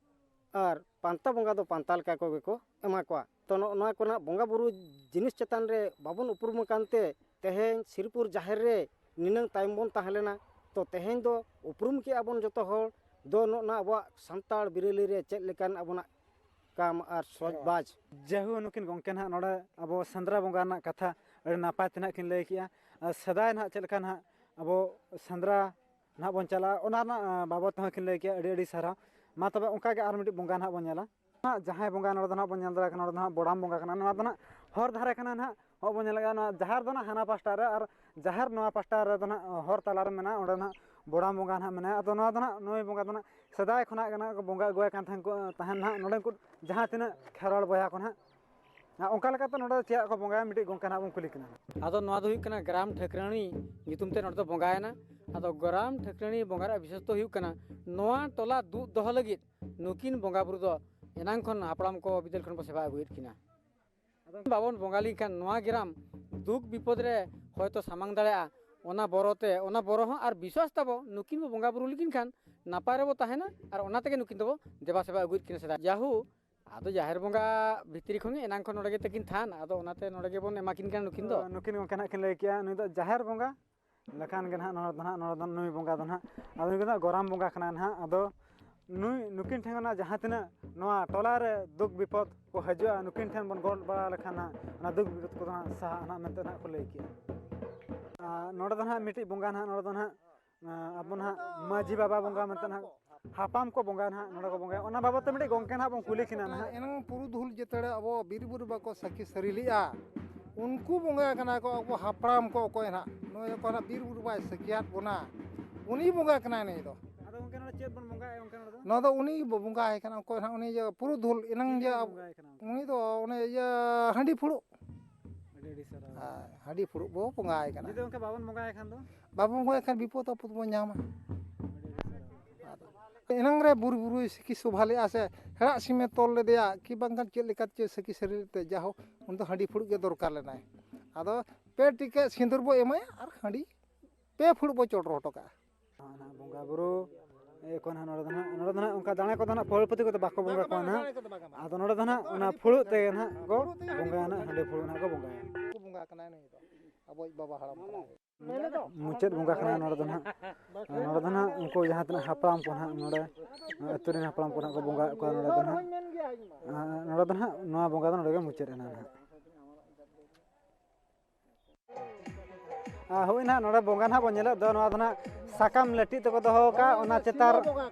ᱟᱨ ᱯᱟᱱᱛᱟ ᱵᱚᱸᱜᱟ ᱫᱚ ᱯᱟᱱᱛᱟ ᱞᱮᱠᱟ ᱠᱚᱜᱮ ᱠᱚ ᱮᱢᱟ ᱠᱚᱣᱟ᱾ ᱛᱚ ᱱᱚᱜᱼᱚ ᱱᱚᱣᱟ ᱠᱚᱨᱮᱱᱟᱜ ᱵᱚᱸᱜᱟ ᱵᱩᱨᱩ ᱡᱤᱱᱤᱥ ᱪᱮᱛᱟᱱ ᱨᱮ ᱵᱟᱵᱚᱱ ᱩᱯᱨᱩᱢ ᱟᱠᱟᱱ ᱛᱮ ᱛᱮᱦᱮᱧ ᱥᱨᱤᱯᱩᱨ ᱡᱟᱦᱮᱨ ᱨᱮ ᱱᱤᱱᱟᱹᱝ ᱛᱟᱭᱚᱢ ᱵᱚᱱ ᱛᱟᱦᱮᱸ ᱞᱮᱱᱟ᱾ ᱛᱚ ᱛᱮᱦᱮᱧ ᱫᱚ ᱩᱯᱨᱩᱢ ᱠᱮᱜᱼᱟ ᱵᱚᱱ ᱡᱚᱛᱚ ᱦᱚᱲ ᱫᱚ ᱱᱚᱜᱼᱚ ᱱᱚᱣᱟ ᱟᱵᱚᱣᱟᱜ ᱥᱟᱱᱛᱟᱲ ᱵᱤᱨᱟᱹᱞᱤ ᱨᱮ ᱪᱮᱫ ᱞᱮᱠᱟᱱ ᱟᱵᱚᱱᱟᱜ ᱠᱟᱢ ᱟᱨ ᱥᱚᱡᱽ ᱵᱟᱡᱽ᱾ ᱡᱟᱭᱦᱳᱠ, ᱱᱩᱠᱤᱱ ᱜᱚᱢᱠᱮ ᱱᱟᱦᱟᱜ ᱱᱚᱰᱮ ᱟᱵᱚ ᱥᱮᱸᱫᱽᱨᱟ ᱵᱚᱸᱜᱟ ᱨᱮᱱᱟᱜ ᱠᱟᱛᱷᱟ ᱟᱹᱰᱤ ᱱᱟᱯᱟᱭ ᱛᱮ ᱱᱟᱦᱟᱜ ᱠᱤᱱ ᱞᱟᱹᱭ ᱠᱮᱜᱼᱟ᱾ ᱟᱨ ᱥᱮᱫᱟᱭ ᱱᱟᱦᱟᱜ ᱪᱮᱫ ᱞᱮᱠᱟ ᱱᱟᱦᱟᱜ ᱟᱵᱚ ᱥᱮᱸᱫᱽᱨᱟ ᱱᱟᱦᱟᱜ ᱵᱚᱱ ᱪᱟᱞᱟᱜᱼᱟ, ᱚᱱᱟ ᱨᱮᱱᱟᱜ, ᱟᱸ, ᱵᱟᱵᱚᱫ ᱛᱮᱦᱚᱸ ᱠᱤᱱ ᱞᱟᱹᱭ ᱠᱮᱜᱼᱟ᱾ ᱟᱹᱰᱤ ᱟᱹᱰᱤ ᱥᱟᱨᱦᱟᱣ᱾ ᱢᱟ ᱛᱚᱵᱮ ᱚᱱᱠᱟ ᱜᱮ ᱟᱨ ᱢᱤᱫᱴᱤᱡ ᱵᱚᱸᱜᱟ ᱱᱟᱦᱟᱜ ᱵᱚᱱ ᱧᱮᱞᱟ᱾ ᱱᱟᱦᱟᱜ ᱡᱟᱦᱟᱸᱭ ᱵᱚᱸᱜᱟ ᱱᱚᱰᱮ ᱫᱚ ᱱᱟᱦᱟᱜ ᱵᱚᱱ ᱧᱮᱞ ᱫᱟᱲᱮᱭᱟᱜ ᱠᱟᱱᱟ, ᱱᱚᱰᱮ ᱫᱚ ᱱᱟᱦᱟᱜ ᱵᱚᱲᱟᱢ ᱵᱚᱸᱜᱟ ᱠᱟᱱᱟ᱾ ᱱᱚᱣᱟ ᱫᱚ ᱱᱟᱦᱟᱜ ᱦᱚᱨ ᱫᱷᱟᱨᱮ ᱠᱟᱱᱟ ᱱᱟᱦᱟᱜ, ᱦᱚᱸᱜ ᱵᱚᱱ ᱧᱮᱞᱮᱫ ᱠᱟᱱᱟ, ᱱᱚᱣᱟ ᱡᱟᱦᱮᱨ ᱫᱚ ᱱᱟᱦᱟᱜ ᱦᱟᱱᱟ ᱯᱟᱥᱴᱟ ᱨᱮ ᱟᱨ ᱡᱟᱦᱮᱨ ᱱᱚᱣᱟ ᱯᱟᱥᱴᱟ ᱨᱮ ᱫᱚ ᱱᱟᱦᱟᱜ ᱦᱚᱨ ᱛᱟᱞᱟ ᱨᱮ ᱢᱮᱱᱟᱜᱼᱟ᱾ ᱚᱸᱰᱮ ᱱᱟᱦᱟᱜ ᱵᱚᱲᱟᱢ ᱵᱚᱸᱜᱟ ᱱᱟᱦᱟᱜ ᱢᱮᱱᱟᱭᱟ᱾ ᱟᱫᱚ ᱱᱚᱣᱟ ᱫᱚ ᱱᱟᱦᱟᱜ ᱱᱩᱭ ᱵᱚᱸᱜᱟ ᱫᱚ ᱱᱟᱦᱟᱜ ᱥᱮᱫᱟᱭ ᱠᱷᱚᱱᱟᱜ ᱜᱮ ᱱᱟᱦᱟᱜ ᱠᱚ ᱵᱚᱸᱜᱟ ᱟᱹᱜᱩᱣᱟᱭ ᱠᱟᱱ ᱛᱟᱦᱮᱸ ᱠᱚ, ᱛᱟᱦᱮᱱ ᱱᱟᱦᱟᱜ ᱱᱚᱰᱮ ᱠᱚ ᱡᱟᱦᱟᱸ ᱛᱤᱱᱟᱹᱜ ᱠᱷᱮᱨᱣᱟᱲ ᱵᱚᱭᱦᱟ ᱠᱚ ᱱᱟᱦᱟᱜ᱾ ᱚᱱᱠᱟ ᱞᱮᱠᱟᱛᱮ ᱱᱚᱰᱮ ᱪᱮᱫ ᱠᱚ ᱵᱚᱸᱜᱟᱭᱟ, ᱢᱤᱫᱴᱤᱡ ᱜᱚᱢᱠᱮ ᱱᱟᱦᱟᱜ ᱵᱚᱱ ᱠᱩᱞᱤ ᱠᱤᱱᱟ᱾ ᱟᱫᱚ ᱱᱚᱣᱟ ᱫᱚ ᱦᱩᱭᱩᱜ ᱠᱟᱱᱟ ᱜᱨᱟᱢ ᱴᱷᱟᱹᱠᱨᱟᱹᱱᱤ ᱧᱩᱛᱩᱢ ᱛᱮ ᱱᱚᱰᱮ ᱫᱚ ᱵᱚᱸᱜᱟᱭᱮᱱᱟ᱾ ᱟᱫᱚ ᱜᱨᱟᱢ ᱴᱷᱟᱹᱠᱨᱟᱹᱱᱤ ᱵᱚᱸᱜᱟ ᱨᱮᱭᱟᱜ ᱵᱤᱥᱮᱥᱛᱚ ᱦᱩᱭᱩᱜ ᱠᱟᱱᱟ, ᱱᱚᱣᱟ ᱴᱚᱞᱟ ᱫᱩᱜ ᱫᱚᱦᱚ ᱞᱟᱹᱜᱤᱫ ᱱᱩᱠᱤᱱ ᱵᱚᱸᱜᱟ ᱵᱩᱨᱩ ᱫᱚ ᱮᱱᱟᱝ ᱠᱷᱚᱱ ᱦᱟᱯᱲᱟᱢ ᱠᱚ ᱵᱤᱫᱟᱹᱞ ᱠᱷᱚᱱ ᱵᱚ ᱥᱮᱵᱟ ᱟᱹᱜᱩᱭᱮᱫ ᱠᱤᱱᱟ᱾ ᱟᱫᱚ ᱵᱟᱵᱚᱱ ᱵᱚᱸᱜᱟ ᱞᱮᱱᱠᱷᱟᱱ ᱱᱚᱣᱟ ᱜᱨᱟᱢ ᱫᱩᱠ ᱵᱤᱯᱚᱫ ᱨᱮ ᱦᱚᱭᱛᱳ ᱥᱟᱢᱟᱝ ᱫᱟᱲᱮᱭᱟᱜᱼᱟ, ᱚᱱᱟ ᱵᱚᱨᱚ ᱛᱮ, ᱚᱱᱟ ᱵᱚᱨᱚ ᱦᱚᱸ ᱟᱨ ᱵᱤᱥᱣᱟᱥ ᱛᱟᱵᱚ, ᱱᱩᱠᱤᱱ ᱵᱚ ᱵᱚᱸᱜᱟ ᱵᱩᱨᱩ ᱞᱮᱠᱤᱱ ᱠᱷᱟᱱ ᱱᱟᱯᱟᱭ ᱨᱮᱵᱚ ᱛᱟᱦᱮᱱᱟ᱾ ᱟᱨ ᱚᱱᱟ ᱛᱮᱜᱮ ᱱᱩᱠᱤᱱ ᱫᱚᱵᱚ ᱫᱮᱵᱟ ᱥᱮᱵᱟ ᱟᱹᱜᱩᱭᱮᱫ ᱠᱤᱱᱟ ᱥᱮᱫᱟᱭ᱾ ᱡᱟᱦᱳ, ᱟᱫᱚ ᱡᱟᱦᱮᱨ ᱵᱚᱸᱜᱟ ᱵᱷᱤᱛᱨᱤ ᱠᱷᱚᱱ ᱜᱮ ᱮᱱᱟᱝ ᱠᱷᱚᱱ ᱱᱚᱰᱮ ᱜᱮ ᱛᱟᱹᱠᱤᱱ ᱛᱷᱟᱱ, ᱟᱫᱚ ᱚᱱᱟᱛᱮ ᱱᱚᱰᱮ ᱜᱮᱵᱚᱱ ᱮᱢᱟ ᱠᱤᱱ ᱠᱟᱱᱟ ᱱᱩᱠᱤᱱ ᱫᱚ᱾ ᱱᱩᱠᱤᱱ ᱜᱚᱢᱠᱮ ᱱᱟᱦᱟᱜ ᱠᱤᱱ ᱞᱟᱹᱭ ᱠᱮᱜᱼᱟ, ᱱᱩᱭ ᱫᱚ ᱡᱟᱦᱮᱨ ᱵᱚᱸᱜᱟ ᱞᱮᱠᱷᱟᱱ ᱜᱮ ᱱᱟᱦᱟᱜ ᱱᱚᱰᱮ ᱫᱚ ᱱᱟᱦᱟᱜ, ᱱᱚᱰᱮ ᱫᱚ ᱱᱩᱭ ᱵᱚᱸᱜᱟ ᱫᱚ ᱱᱟᱦᱟᱜ, ᱟᱫᱚ ᱱᱩᱭ ᱫᱚ ᱱᱟᱦᱟᱜ ᱜᱚᱨᱟᱢ ᱵᱚᱸᱜᱟ ᱠᱟᱱᱟᱭ ᱱᱟᱦᱟᱜ᱾ ᱟᱫᱚ ᱱᱩᱭ, ᱱᱩᱠᱤᱱ ᱴᱷᱮᱱ ᱠᱷᱚᱱᱟᱜ ᱡᱟᱦᱟᱸ ᱛᱤᱱᱟᱹᱜ ᱱᱚᱣᱟ ᱴᱚᱞᱟ ᱨᱮ ᱫᱩᱠ ᱵᱤᱯᱚᱫ ᱠᱚ ᱦᱤᱡᱩᱜᱼᱟ, ᱱᱩᱠᱤᱱ ᱴᱷᱮᱱ ᱵᱚᱱ ᱜᱚᱰ ᱵᱟᱲᱟ ᱞᱮᱠᱷᱟᱱ ᱱᱟᱦᱟᱜ ᱚᱱᱟ ᱫᱩᱠ ᱵᱤᱯᱚᱫ ᱠᱚᱫᱚ ᱱᱟᱦᱟᱜ ᱥᱟᱦᱟᱜᱼᱟ ᱱᱟᱦᱟᱜ ᱢᱮᱱᱛᱮ ᱱᱟᱦᱟᱜ ᱠᱚ ᱞᱟᱹᱭ ᱠᱮᱜᱼᱟ᱾ ᱟᱨ ᱱᱚᱰᱮ ᱫᱚ ᱱᱟᱦᱟᱜ ᱢᱤᱫᱴᱤᱡ ᱵᱚᱸᱜᱟ ᱱᱟᱦᱟᱜ, ᱱᱚᱰᱮ ᱫᱚ ᱱᱟᱦᱟᱜ ᱟᱵᱚ ᱱᱟᱦᱟᱜ ᱢᱟᱹᱡᱷᱤ ᱵᱟᱵᱟ ᱵᱚᱸᱜᱟ ᱢᱮᱱᱛᱮ ᱱᱟᱦᱟᱜ ᱦᱟᱯᱲᱟᱢ ᱠᱚ ᱵᱚᱸᱜᱟ ᱱᱟᱦᱟᱜ ᱱᱚᱰᱮ ᱠᱚ ᱵᱚᱸᱜᱟᱭᱟ᱾ ᱚᱱᱟ ᱵᱟᱵᱚᱫ ᱛᱮ ᱢᱤᱫᱴᱤᱡ ᱜᱚᱢᱠᱮ ᱱᱟᱦᱟᱜ ᱵᱚᱱ ᱠᱩᱞᱤ ᱠᱤᱱᱟ ᱱᱟᱦᱟᱜ᱾ ᱮᱱᱟᱝ ᱯᱩᱨᱩᱫᱷᱩᱞ ᱡᱮᱛᱮ ᱟᱵᱚ ᱵᱤᱨ ᱵᱩᱨᱩ ᱵᱟᱠᱚ ᱥᱟᱹᱠᱷᱤ ᱥᱟᱹᱨᱤ ᱞᱮᱜᱼᱟ, ᱩᱱᱠᱩ ᱵᱚᱸᱜᱟ ᱠᱟᱱᱟ ᱠᱚ ᱟᱵᱚ ᱦᱟᱯᱲᱟᱢ ᱠᱚ᱾ ᱚᱠᱚᱭ ᱱᱟᱦᱟᱜ ᱱᱚᱜᱼᱚᱭ ᱠᱚ ᱱᱟᱦᱟᱜ ᱵᱤᱨ ᱵᱩᱨᱩ ᱵᱟᱭ ᱥᱟᱹᱠᱷᱤᱭᱟᱫ ᱵᱚᱱᱟ, ᱩᱱᱤ ᱵᱚᱸᱜᱟ ᱠᱟᱱᱟᱭ ᱱᱩᱭ ᱫᱚ᱾ ᱟᱫᱚ ᱜᱚᱢᱠᱮ, ᱱᱚᱰᱮ ᱪᱮᱫ ᱵᱚᱱ ᱵᱚᱸᱜᱟᱭᱟ ᱜᱚᱢᱠᱮ ᱱᱚᱰᱮ ᱫᱚ? ᱱᱚᱣᱟ ᱫᱚ ᱩᱱᱤ ᱵᱚ ᱵᱚᱸᱜᱟᱭ ᱠᱟᱱᱟ, ᱚᱠᱚᱭ ᱱᱟᱦᱟᱜ ᱩᱱᱤ ᱡᱮ ᱯᱩᱨᱩᱫᱷᱩᱞ ᱮᱱᱟᱝ ᱪᱤᱞᱤ ᱡᱮ ᱵᱚᱱ ᱵᱚᱸᱜᱟᱭ ᱠᱟᱱᱟ ᱜᱚᱢᱠᱮ? ᱩᱱᱤ ᱫᱚ ᱚᱱᱮ ᱤᱭᱟᱹ ᱦᱟᱺᱰᱤ ᱯᱷᱩᱲᱩᱜ᱾ ᱟᱹᱰᱤ ᱟᱹᱰᱤ ᱥᱟᱨᱦᱟᱣ᱾ ᱦᱮᱸ, ᱦᱟᱺᱰᱤ ᱯᱷᱩᱲᱩᱜ ᱵᱚ ᱵᱚᱸᱜᱟᱭ ᱠᱟᱱᱟ᱾ ᱡᱩᱫᱤ ᱚᱱᱠᱟ ᱵᱟᱵᱚᱱ ᱵᱚᱸᱜᱟᱭ ᱠᱷᱟᱱ ᱫᱚ? ᱵᱟᱵᱚᱱ ᱵᱚᱸᱜᱟᱭ ᱠᱷᱟᱱ ᱵᱤᱯᱚᱫ ᱟᱯᱚᱫ ᱵᱚᱱ ᱧᱟᱢᱟ᱾ ᱟᱹᱰᱤ ᱟᱹᱰᱤ ᱥᱟᱨᱦᱟᱣ᱾ ᱟᱫᱚ ᱮᱱᱟᱝ ᱨᱮ ᱵᱩᱨᱩ ᱵᱩᱨᱩᱭ ᱥᱤᱠᱤ ᱥᱚᱵᱷᱟ ᱞᱮᱫᱼᱟ ᱥᱮ ᱦᱮᱲᱟᱜ ᱥᱤᱢᱮ ᱛᱚᱞ ᱞᱮᱫᱮᱭᱟ, ᱠᱤ ᱵᱟᱝᱠᱷᱟᱱ ᱪᱮᱫ ᱞᱮᱠᱟ ᱪᱚ ᱥᱟᱹᱠᱷᱤ ᱥᱟᱹᱨᱤ ᱞᱮᱫ ᱛᱮ, ᱡᱟᱦᱳ, ᱩᱱᱤ ᱫᱚ ᱦᱟᱺᱰᱤ ᱯᱷᱩᱲᱩᱜ ᱜᱮ ᱫᱚᱨᱠᱟᱨ ᱞᱮᱱᱟᱭ᱾ ᱟᱫᱚ ᱯᱮ ᱴᱤᱠᱟᱹᱜ ᱥᱤᱸᱫᱩᱨ ᱵᱚ ᱮᱢᱟᱭᱟ ᱟᱨ ᱦᱟᱺᱰᱤ ᱯᱮ ᱯᱷᱩᱲᱩᱜ ᱵᱚ ᱪᱚᱰᱚᱨ ᱦᱚᱴᱚ ᱠᱟᱜᱼᱟ᱾ ᱱᱟᱦᱟᱜ ᱵᱚᱸᱜᱟ ᱵᱩᱨᱩ ᱮᱠᱷᱚᱱ ᱦᱟᱸᱜ ᱱᱚᱰᱮ ᱫᱚ ᱱᱟᱦᱟᱜ, ᱱᱚᱰᱮ ᱫᱚ ᱱᱟᱦᱟᱜ ᱚᱱᱠᱟ ᱫᱟᱲᱮ ᱠᱚᱫᱚ ᱱᱟᱦᱟᱜ ᱯᱷᱚᱞᱯᱚᱛᱤ ᱠᱚᱫᱚ ᱵᱟᱠᱚ ᱵᱚᱸᱜᱟ ᱠᱚᱣᱟ ᱱᱟᱦᱟᱜ᱾ ᱟᱫᱚ ᱱᱚᱰᱮ ᱫᱚ ᱱᱟᱦᱟᱜ ᱚᱱᱟ ᱯᱷᱩᱲᱩᱜ ᱛᱮᱜᱮ ᱱᱟᱦᱟᱜ ᱠᱚ ᱵᱚᱸᱜᱟᱭᱟ ᱱᱟᱦᱟᱜ, ᱦᱟᱺᱰᱤ ᱯᱷᱩᱲᱩᱜ ᱱᱟᱦᱟᱜ ᱠᱚ ᱵᱚᱸᱜᱟᱭᱟ᱾ ᱵᱚᱸᱜᱟ ᱠᱟᱱᱟᱭ ᱱᱩᱭ ᱫᱚ, ᱟᱵᱚᱭᱤᱡ ᱵᱟᱵᱟ ᱦᱟᱲᱟᱢ ᱠᱟᱱᱟᱭ᱾ ᱢᱩᱪᱟᱹᱫ ᱵᱚᱸᱜᱟ ᱠᱟᱱᱟ ᱱᱚᱰᱮ ᱫᱚ ᱱᱟᱦᱟᱜ᱾ ᱱᱚᱰᱮ ᱫᱚ ᱱᱟᱦᱟᱜ ᱩᱱᱠᱩ ᱡᱟᱦᱟᱸ ᱛᱤᱱᱟᱹᱜ ᱦᱟᱯᱲᱟᱢ ᱠᱚ ᱱᱟᱦᱟᱜ ᱱᱚᱰᱮ ᱟᱹᱛᱩ ᱨᱮᱱ ᱦᱟᱯᱲᱟᱢ ᱠᱚ ᱱᱟᱦᱟᱜ ᱠᱚ ᱵᱚᱸᱜᱟᱭᱮᱫ ᱠᱚᱣᱟ ᱱᱚᱰᱮ ᱫᱚ ᱱᱟᱦᱟᱜ᱾ ᱱᱚᱰᱮ ᱫᱚ ᱱᱟᱦᱟᱜ ᱱᱚᱣᱟ ᱵᱚᱸᱜᱟ ᱫᱚ ᱱᱚᱰᱮ ᱜᱮ ᱢᱩᱪᱟᱹᱫ ᱮᱱᱟ ᱱᱟᱦᱟᱜ᱾ ᱟᱨ ᱦᱳᱭ ᱱᱟᱦᱟᱜ ᱱᱚᱰᱮ ᱵᱚᱸᱜᱟ ᱱᱟᱦᱟᱜ ᱵᱚᱱ ᱧᱮᱞᱮᱫ ᱫᱚ, ᱱᱚᱣᱟ ᱫᱚ ᱱᱟᱦᱟᱜ ᱥᱟᱠᱟᱢ ᱞᱟᱹᱴᱤᱡ ᱛᱮᱠᱚ ᱫᱚᱦᱚ ᱟᱠᱟᱫ, ᱚᱱᱟ ᱪᱮᱛᱟᱱ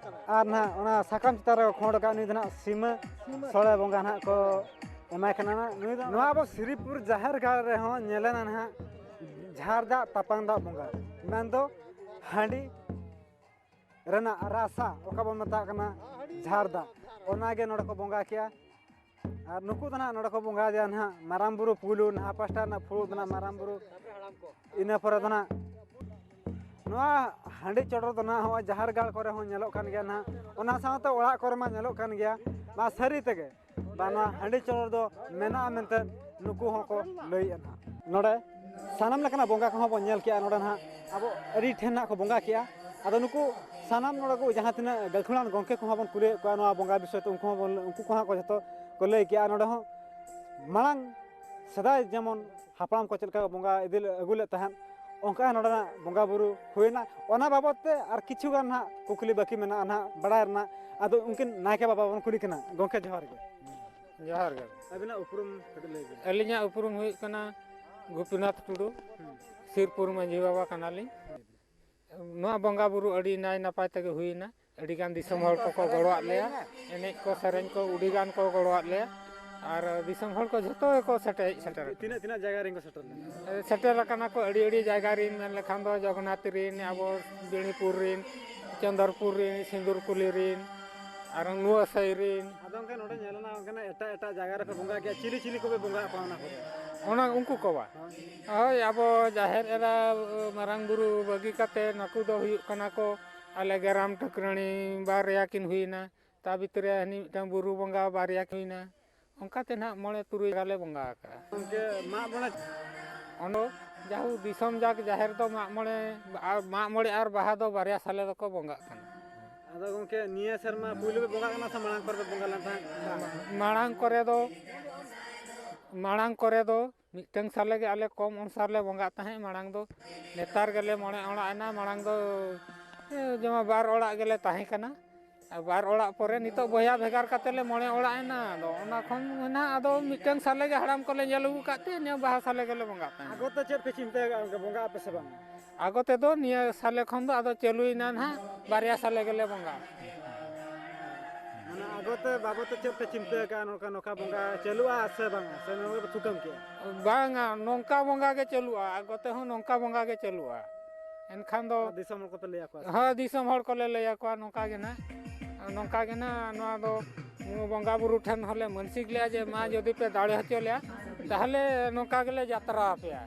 ᱟᱨ ᱱᱟᱦᱟᱜ ᱚᱱᱟ ᱥᱟᱠᱟᱢ ᱪᱮᱛᱟᱱ ᱨᱮᱠᱚ ᱠᱷᱚᱸᱰ ᱟᱠᱟᱫ, ᱱᱩᱭ ᱫᱚ ᱱᱟᱦᱟᱜ ᱥᱤᱢᱟᱹ ᱥᱚᱲᱮ ᱵᱚᱸᱜᱟ ᱱᱟᱦᱟᱜ ᱠᱚ ᱮᱢᱟᱭ ᱠᱟᱱᱟ ᱱᱟᱦᱟᱜ᱾ ᱱᱩᱭ ᱫᱚ ᱱᱚᱣᱟ ᱟᱵᱚ ᱥᱨᱤᱯᱩᱨ ᱡᱟᱦᱮᱨ ᱜᱟᱲ ᱨᱮᱦᱚᱸ ᱧᱮᱞᱮᱱᱟ ᱱᱟᱦᱟᱜ ᱡᱷᱟᱨ ᱫᱟᱜ ᱛᱟᱯᱟᱱ ᱫᱟᱜ ᱵᱚᱸᱜᱟ, ᱢᱮᱱᱫᱚ ᱦᱟᱺᱰᱤ ᱨᱮᱱᱟᱜ ᱨᱟᱥᱟ, ᱚᱠᱟ ᱵᱚᱱ ᱢᱮᱛᱟᱜ ᱠᱟᱱᱟ ᱡᱷᱟᱨ ᱫᱟᱜ, ᱚᱱᱟᱜᱮ ᱱᱚᱰᱮ ᱠᱚ ᱵᱚᱸᱜᱟ ᱠᱮᱜᱼᱟ᱾ ᱟᱨ ᱱᱩᱠᱩ ᱫᱚ ᱱᱟᱦᱟᱜ ᱱᱚᱰᱮ ᱠᱚ ᱵᱚᱸᱜᱟᱭᱟ ᱱᱟᱦᱟᱜ ᱢᱟᱨᱟᱝ ᱵᱩᱨᱩ ᱯᱩᱭᱞᱩ, ᱱᱟᱦᱟᱜ ᱯᱟᱥᱴᱟ ᱨᱮᱱᱟᱜ ᱯᱷᱩᱲᱩᱜ ᱫᱚ ᱱᱟᱦᱟᱜ ᱢᱟᱨᱟᱝ ᱵᱩᱨᱩ᱾ ᱤᱱᱟᱹ ᱯᱚᱨᱮ ᱫᱚ ᱱᱟᱦᱟᱜ ᱱᱚᱣᱟ ᱦᱟᱺᱰᱤ ᱪᱚᱰᱚᱨ ᱫᱚ ᱱᱟᱦᱟᱜ ᱱᱚᱜᱼᱚᱭ ᱡᱟᱦᱮᱨ ᱜᱟᱲ ᱠᱚᱨᱮ ᱦᱚᱸ ᱧᱮᱞᱚᱜ ᱠᱟᱱ ᱜᱮᱭᱟ ᱱᱟᱦᱟᱜ, ᱚᱱᱟ ᱥᱟᱶᱛᱮ ᱚᱲᱟᱜ ᱠᱚᱨᱮ ᱢᱟ ᱧᱮᱞᱚᱜ ᱠᱟᱱ ᱜᱮᱭᱟ᱾ ᱢᱟ ᱥᱟᱹᱨᱤ ᱛᱮᱜᱮ ᱵᱟ ᱱᱚᱣᱟ ᱦᱟᱺᱰᱤ ᱪᱚᱰᱚᱨ ᱫᱚ ᱢᱮᱱᱟᱜᱼᱟ ᱢᱮᱱᱛᱮ ᱱᱩᱠᱩ ᱦᱚᱸᱠᱚ ᱞᱟᱹᱭᱮᱫᱼᱟ ᱱᱟᱦᱟᱜ᱾ ᱱᱚᱰᱮ ᱥᱟᱱᱟᱢ ᱞᱮᱠᱟᱱᱟᱜ ᱵᱚᱸᱜᱟ ᱠᱚᱦᱚᱸ ᱵᱚᱱ ᱧᱮᱞ ᱠᱮᱜᱼᱟ᱾ ᱱᱚᱰᱮ ᱱᱟᱦᱟᱜ ᱟᱵᱚ ᱟᱹᱰᱤ ᱴᱷᱮᱱ ᱱᱟᱦᱟᱜ ᱠᱚ ᱵᱚᱸᱜᱟ ᱠᱮᱜᱼᱟ᱾ ᱟᱫᱚ ᱱᱩᱠᱩ ᱥᱟᱱᱟᱢ ᱱᱚᱰᱮ ᱠᱚ ᱡᱟᱦᱟᱸ ᱛᱤᱱᱟᱹᱜ ᱜᱟᱹᱠᱷᱩᱲᱟᱱ ᱜᱚᱢᱠᱮ ᱠᱚᱦᱚᱸ ᱵᱚᱱ ᱠᱩᱞᱤᱭᱮᱫ ᱠᱚᱣᱟ ᱱᱚᱣᱟ ᱵᱚᱸᱜᱟ ᱵᱤᱥᱚᱭ ᱛᱮ, ᱩᱱᱠᱩ ᱦᱚᱸ ᱵᱚᱱ, ᱩᱱᱠᱩ ᱠᱚᱦᱚᱸ ᱠᱚ ᱡᱷᱚᱛᱚ ᱠᱚ ᱞᱟᱹᱭ ᱠᱮᱜᱼᱟ᱾ ᱱᱚᱰᱮ ᱦᱚᱸ ᱢᱟᱲᱟᱝ ᱥᱮᱫᱟᱭ ᱡᱮᱢᱚᱱ ᱦᱟᱯᱲᱟᱢ ᱠᱚ ᱪᱮᱫ ᱞᱮᱠᱟ ᱠᱚ ᱵᱚᱸᱜᱟ ᱤᱫᱤ ᱞᱮ-, ᱟᱹᱜᱩ ᱞᱮᱫ ᱛᱟᱦᱮᱸᱫ, ᱚᱱᱠᱟ ᱱᱚᱰᱮᱱᱟᱜ ᱵᱚᱸᱜᱟ ᱵᱩᱨᱩ ᱦᱩᱭᱱᱟ᱾ ᱚᱱᱟ ᱵᱟᱵᱚᱫ ᱛᱮ ᱟᱨ ᱠᱤᱪᱷᱩ ᱜᱟᱱ ᱱᱟᱦᱟᱜ ᱠᱩᱠᱞᱤ ᱵᱟᱹᱠᱤ ᱢᱮᱱᱟᱜᱼᱟ ᱱᱟᱦᱟᱜ ᱵᱟᱲᱟᱭ ᱨᱮᱱᱟᱜ᱾ ᱟᱫᱚ ᱩᱱᱠᱤᱱ ᱱᱟᱭᱠᱮ ᱵᱟᱵᱟ ᱵᱚᱱ ᱠᱩᱞᱤ ᱠᱤᱱᱟ᱾ ᱜᱚᱢᱠᱮ, ᱡᱚᱦᱟᱨ ᱜᱮ᱾ ᱡᱚᱦᱟᱨ ᱜᱮ᱾ ᱟᱹᱵᱤᱱᱟᱜ ᱩᱯᱨᱩᱢ ᱠᱟᱹᱴᱤᱡ ᱞᱟᱹᱭ ᱵᱤᱱ᱾ ᱟᱹᱞᱤᱧᱟᱜ ᱩᱯᱨᱩᱢ ᱦᱩᱭᱩᱜ ᱠᱟᱱᱟ ᱜᱳᱯᱤᱱᱟᱛᱷ ᱴᱩᱰᱩ, ᱦᱩᱸ᱾ ᱥᱤᱨᱯᱩᱨ ᱢᱟᱹᱡᱷᱤ ᱵᱟᱵᱟ ᱠᱟᱱᱟᱞᱤᱧ᱾ ᱱᱚᱣᱟ ᱵᱚᱸᱜᱟ ᱵᱩᱨᱩ ᱟᱹᱰᱤ ᱱᱟᱭ ᱱᱟᱯᱟᱭ ᱛᱮᱜᱮ ᱦᱩᱭᱱᱟ᱾ ᱟᱹᱰᱤ ᱜᱟᱱ ᱫᱤᱥᱚᱢ ᱦᱚᱲ ᱠᱚᱠᱚ ᱜᱚᱲᱚᱣᱟᱫ ᱞᱮᱭᱟ, ᱮᱱᱮᱡ ᱠᱚ ᱥᱮᱨᱮᱧ ᱠᱚ ᱟᱹᱰᱤ ᱜᱟᱱ ᱠᱚ ᱜᱚᱲᱚᱣᱟᱫ ᱞᱮᱭᱟ᱾ ᱟᱨ ᱫᱤᱥᱚᱢ ᱦᱚᱲ ᱠᱚ ᱡᱷᱚᱛᱚ ᱜᱮᱠᱚ ᱥᱮᱴᱮᱨ ᱦᱮᱡ ᱥᱮᱴᱮᱨ ᱟᱠᱟᱱᱟ᱾ ᱛᱤᱱᱟᱹᱜ, ᱛᱤᱱᱟᱹᱜ ᱡᱟᱭᱜᱟ ᱨᱮᱱ ᱠᱚ ᱥᱮᱴᱮᱨ ᱞᱮᱱᱟ? ᱥᱮᱴᱮᱨ ᱟᱠᱟᱱᱟ ᱠᱚ ᱟᱹᱰᱤ, ᱟᱹᱰᱤ ᱡᱟᱭᱜᱟ ᱨᱮᱱ, ᱢᱮᱱ ᱞᱮᱠᱷᱟᱱ ᱫᱚ ᱡᱚᱜᱚᱱᱱᱟᱛᱷ ᱨᱮᱱ, ᱟᱵᱚ ᱵᱤᱬᱤᱯᱩᱨ ᱨᱮᱱ, ᱪᱚᱱᱫᱚᱨᱯᱩᱨ ᱨᱮᱱ, ᱥᱤᱸᱫᱩᱨᱠᱩᱞᱤ ᱨᱮᱱ, ᱟᱨ ᱱᱩᱣᱟᱹᱥᱟᱹᱭ ᱨᱮᱱ᱾ ᱟᱫᱚ ᱜᱚᱢᱠᱮ, ᱱᱚᱰᱮ ᱧᱮᱞ ᱮᱱᱟ ᱜᱚᱢᱠᱮ, ᱮᱴᱟᱜ ᱮᱴᱟᱜ ᱡᱟᱭᱜᱟ ᱨᱮᱯᱮ ᱵᱚᱸᱜᱟ ᱠᱮᱜᱼᱟ, ᱪᱤᱞᱤ ᱪᱤᱞᱤ ᱠᱚᱯᱮ ᱵᱚᱸᱜᱟ ᱟᱠᱚᱣᱟ ᱚᱱᱟ ᱠᱚᱨᱮ? ᱚᱱᱟ ᱩᱱᱠᱩ ᱠᱚᱣᱟ? ᱦᱳᱭ᱾ ᱦᱳᱭ, ᱟᱵᱚ ᱡᱟᱦᱮᱨ ᱮᱨᱟ, ᱢᱟᱨᱟᱝ ᱵᱩᱨᱩ ᱵᱟᱹᱜᱤ ᱠᱟᱛᱮ ᱱᱩᱠᱩ ᱫᱚ ᱦᱩᱭᱩᱜ ᱠᱟᱱᱟ ᱠᱚ ᱟᱞᱮ ᱜᱮᱨᱟᱢ ᱴᱷᱟᱹᱠᱨᱟᱹᱱᱤ ᱵᱟᱨᱭᱟ ᱠᱤᱱ ᱦᱩᱭᱱᱟ, ᱛᱟ ᱵᱷᱤᱛᱨᱤ ᱨᱮ ᱦᱟᱹᱱᱤ ᱢᱤᱫᱴᱟᱝ ᱵᱩᱨᱩ ᱵᱚᱸᱜᱟ ᱵᱟᱨᱭᱟ ᱠᱤᱱ ᱦᱩᱭᱱᱟ, ᱚᱱᱠᱟᱛᱮ ᱱᱟᱦᱟᱜ ᱢᱚᱬᱮ ᱛᱩᱨᱩᱭ ᱡᱟᱭᱜᱟ ᱞᱮ ᱵᱚᱸᱜᱟ ᱟᱠᱟᱜᱼᱟ᱾ ᱜᱚᱢᱠᱮ, ᱢᱟᱜ ᱢᱚᱬᱮ? ᱚᱸᱰᱮ ᱡᱟᱦᱳ ᱫᱤᱥᱚᱢ ᱡᱟᱠ ᱡᱟᱦᱮᱨ ᱫᱚ ᱢᱟᱜ ᱢᱚᱬᱮ, ᱟᱨ ᱢᱟᱜ ᱢᱚᱬᱮ ᱟᱨ ᱵᱟᱦᱟ ᱫᱚ ᱵᱟᱨᱭᱟ ᱥᱟᱞᱮ ᱫᱚᱠᱚ ᱵᱚᱸᱜᱟᱜ ᱠᱟᱱᱟ᱾ ᱟᱫᱚ ᱜᱚᱢᱠᱮ, ᱱᱤᱭᱟᱹ ᱥᱮᱨᱢᱟ ᱯᱩᱭᱞᱩ ᱯᱮ ᱵᱚᱸᱜᱟᱜ ᱠᱟᱱᱟ ᱥᱮ ᱢᱟᱲᱟᱝ ᱠᱚᱨᱮ ᱯᱮ ᱵᱚᱸᱜᱟ ᱞᱮᱱ ᱛᱟᱦᱮᱸᱫ? ᱢᱟᱲᱟᱝ ᱠᱚᱨᱮ ᱫᱚ, ᱢᱟᱲᱟᱝ ᱠᱚᱨᱮ ᱫᱚ ᱢᱤᱫᱴᱟᱝ ᱥᱟᱞᱮ ᱜᱮ ᱟᱞᱮ ᱠᱚᱢ ᱚᱱᱥᱟᱨ ᱞᱮ ᱵᱚᱸᱜᱟᱜ ᱛᱟᱦᱮᱸᱫ ᱢᱟᱲᱟᱝ ᱫᱚ᱾ ᱱᱮᱛᱟᱨ ᱜᱮᱞᱮ ᱢᱚᱬᱮ ᱚᱲᱟᱜ ᱮᱱᱟ, ᱢᱟᱲᱟᱝ ᱫᱚ, ᱮ, ᱡᱮᱢᱚᱱ ᱵᱟᱨ ᱚᱲᱟᱜ ᱜᱮᱞᱮ ᱛᱟᱦᱮᱸ ᱠᱟᱱᱟ᱾ ᱟᱨ ᱵᱟᱨ ᱚᱲᱟᱜ ᱯᱚᱨᱮ ᱱᱤᱛᱚᱜ ᱵᱚᱭᱦᱟ ᱵᱷᱮᱜᱟᱨ ᱠᱟᱛᱮ ᱞᱮ ᱢᱚᱬᱮ ᱚᱲᱟᱜ ᱮᱱᱟ᱾ ᱟᱫᱚ ᱚᱱᱟ ᱠᱷᱚᱱ ᱱᱟᱦᱟᱜ ᱟᱫᱚ ᱢᱤᱫᱴᱟᱝ ᱥᱟᱞᱮ ᱜᱮ ᱦᱟᱲᱟᱢ ᱠᱚᱞᱮ ᱧᱮᱞ ᱟᱹᱜᱩ ᱠᱟᱫ ᱛᱮ ᱱᱤᱭᱟᱹ ᱵᱟᱦᱟ ᱥᱟᱞᱮ ᱜᱮᱞᱮ ᱵᱚᱸᱜᱟᱜ ᱛᱟᱦᱮᱸᱫ᱾ ᱟᱜᱚ ᱛᱮ ᱪᱮᱫ ᱯᱮ ᱪᱤᱱᱛᱟᱹ ᱟᱠᱟᱫᱼᱟ, ᱚᱱᱠᱟ ᱵᱚᱸᱜᱟᱜ ᱟᱯᱮ ᱥᱮ ᱵᱟᱝ? ᱟᱜᱚ ᱛᱮᱫᱚ ᱱᱤᱭᱟᱹ ᱥᱟᱞᱮ ᱠᱷᱚᱱ ᱫᱚ ᱟᱫᱚ ᱪᱟᱹᱞᱩᱭᱮᱱᱟ ᱱᱟᱦᱟᱜ, ᱵᱟᱨᱭᱟ ᱥᱟᱞᱮ ᱜᱮᱞᱮ ᱵᱚᱸᱜᱟᱜᱼᱟ᱾ ᱢᱟᱱᱮ ᱟᱜᱚ ᱛᱮ ᱵᱟᱵᱚ ᱛᱮ ᱪᱮᱫ ᱯᱮ ᱪᱤᱱᱛᱟᱹ ᱟᱠᱟᱫᱼᱟ, ᱱᱚᱝᱠᱟ ᱱᱚᱝᱠᱟ ᱵᱚᱸᱜᱟ ᱪᱟᱹᱞᱩᱜᱼᱟ ᱥᱮ ᱵᱟᱝᱟ, ᱥᱮ ᱱᱚᱣᱟ ᱜᱮᱯᱮ ᱛᱷᱩᱠᱟᱹᱢ ᱠᱮᱜᱼᱟ? ᱵᱟᱝᱟ, ᱱᱚᱝᱠᱟ ᱵᱚᱸᱜᱟ ᱜᱮ ᱪᱟᱹᱞᱩᱜᱼᱟ, ᱟᱜᱚ ᱛᱮᱦᱚᱸ ᱱᱚᱝᱠᱟ ᱵᱚᱸᱜᱟ ᱜᱮ ᱪᱟᱹᱞᱩᱜᱼᱟ᱾ ᱮᱱᱠᱷᱟᱱ ᱫᱚ ᱟᱨ ᱫᱤᱥᱚᱢ ᱦᱚᱲ ᱠᱚᱯᱮ ᱞᱟᱹᱭ ᱟᱠᱚᱣᱟ ᱥᱮ? ᱦᱳᱭ, ᱫᱤᱥᱚᱢ ᱦᱚᱲ ᱠᱚᱞᱮ ᱞᱟᱹᱭ ᱟᱠᱚᱣᱟ, ᱱᱚᱝᱠᱟ ᱜᱮ ᱱᱟᱦᱟᱜ, ᱱᱚᱝᱠᱟ ᱜᱮ ᱱᱟᱦᱟᱜ ᱱᱚᱣᱟ ᱫᱚ ᱵᱚᱸᱜᱟ ᱵᱩᱨᱩ ᱴᱷᱮᱱ ᱦᱚᱸᱞᱮ ᱢᱟᱹᱱᱥᱤᱠ ᱞᱮᱭᱟ ᱡᱮ ᱢᱟ ᱡᱩᱫᱤ ᱯᱮ ᱫᱟᱲᱮ ᱦᱚᱪᱚ ᱞᱮᱭᱟ, ᱛᱟᱦᱚᱞᱮ ᱱᱚᱝᱠᱟ ᱜᱮᱞᱮ ᱡᱟᱛᱨᱟ ᱟᱯᱮᱭᱟ᱾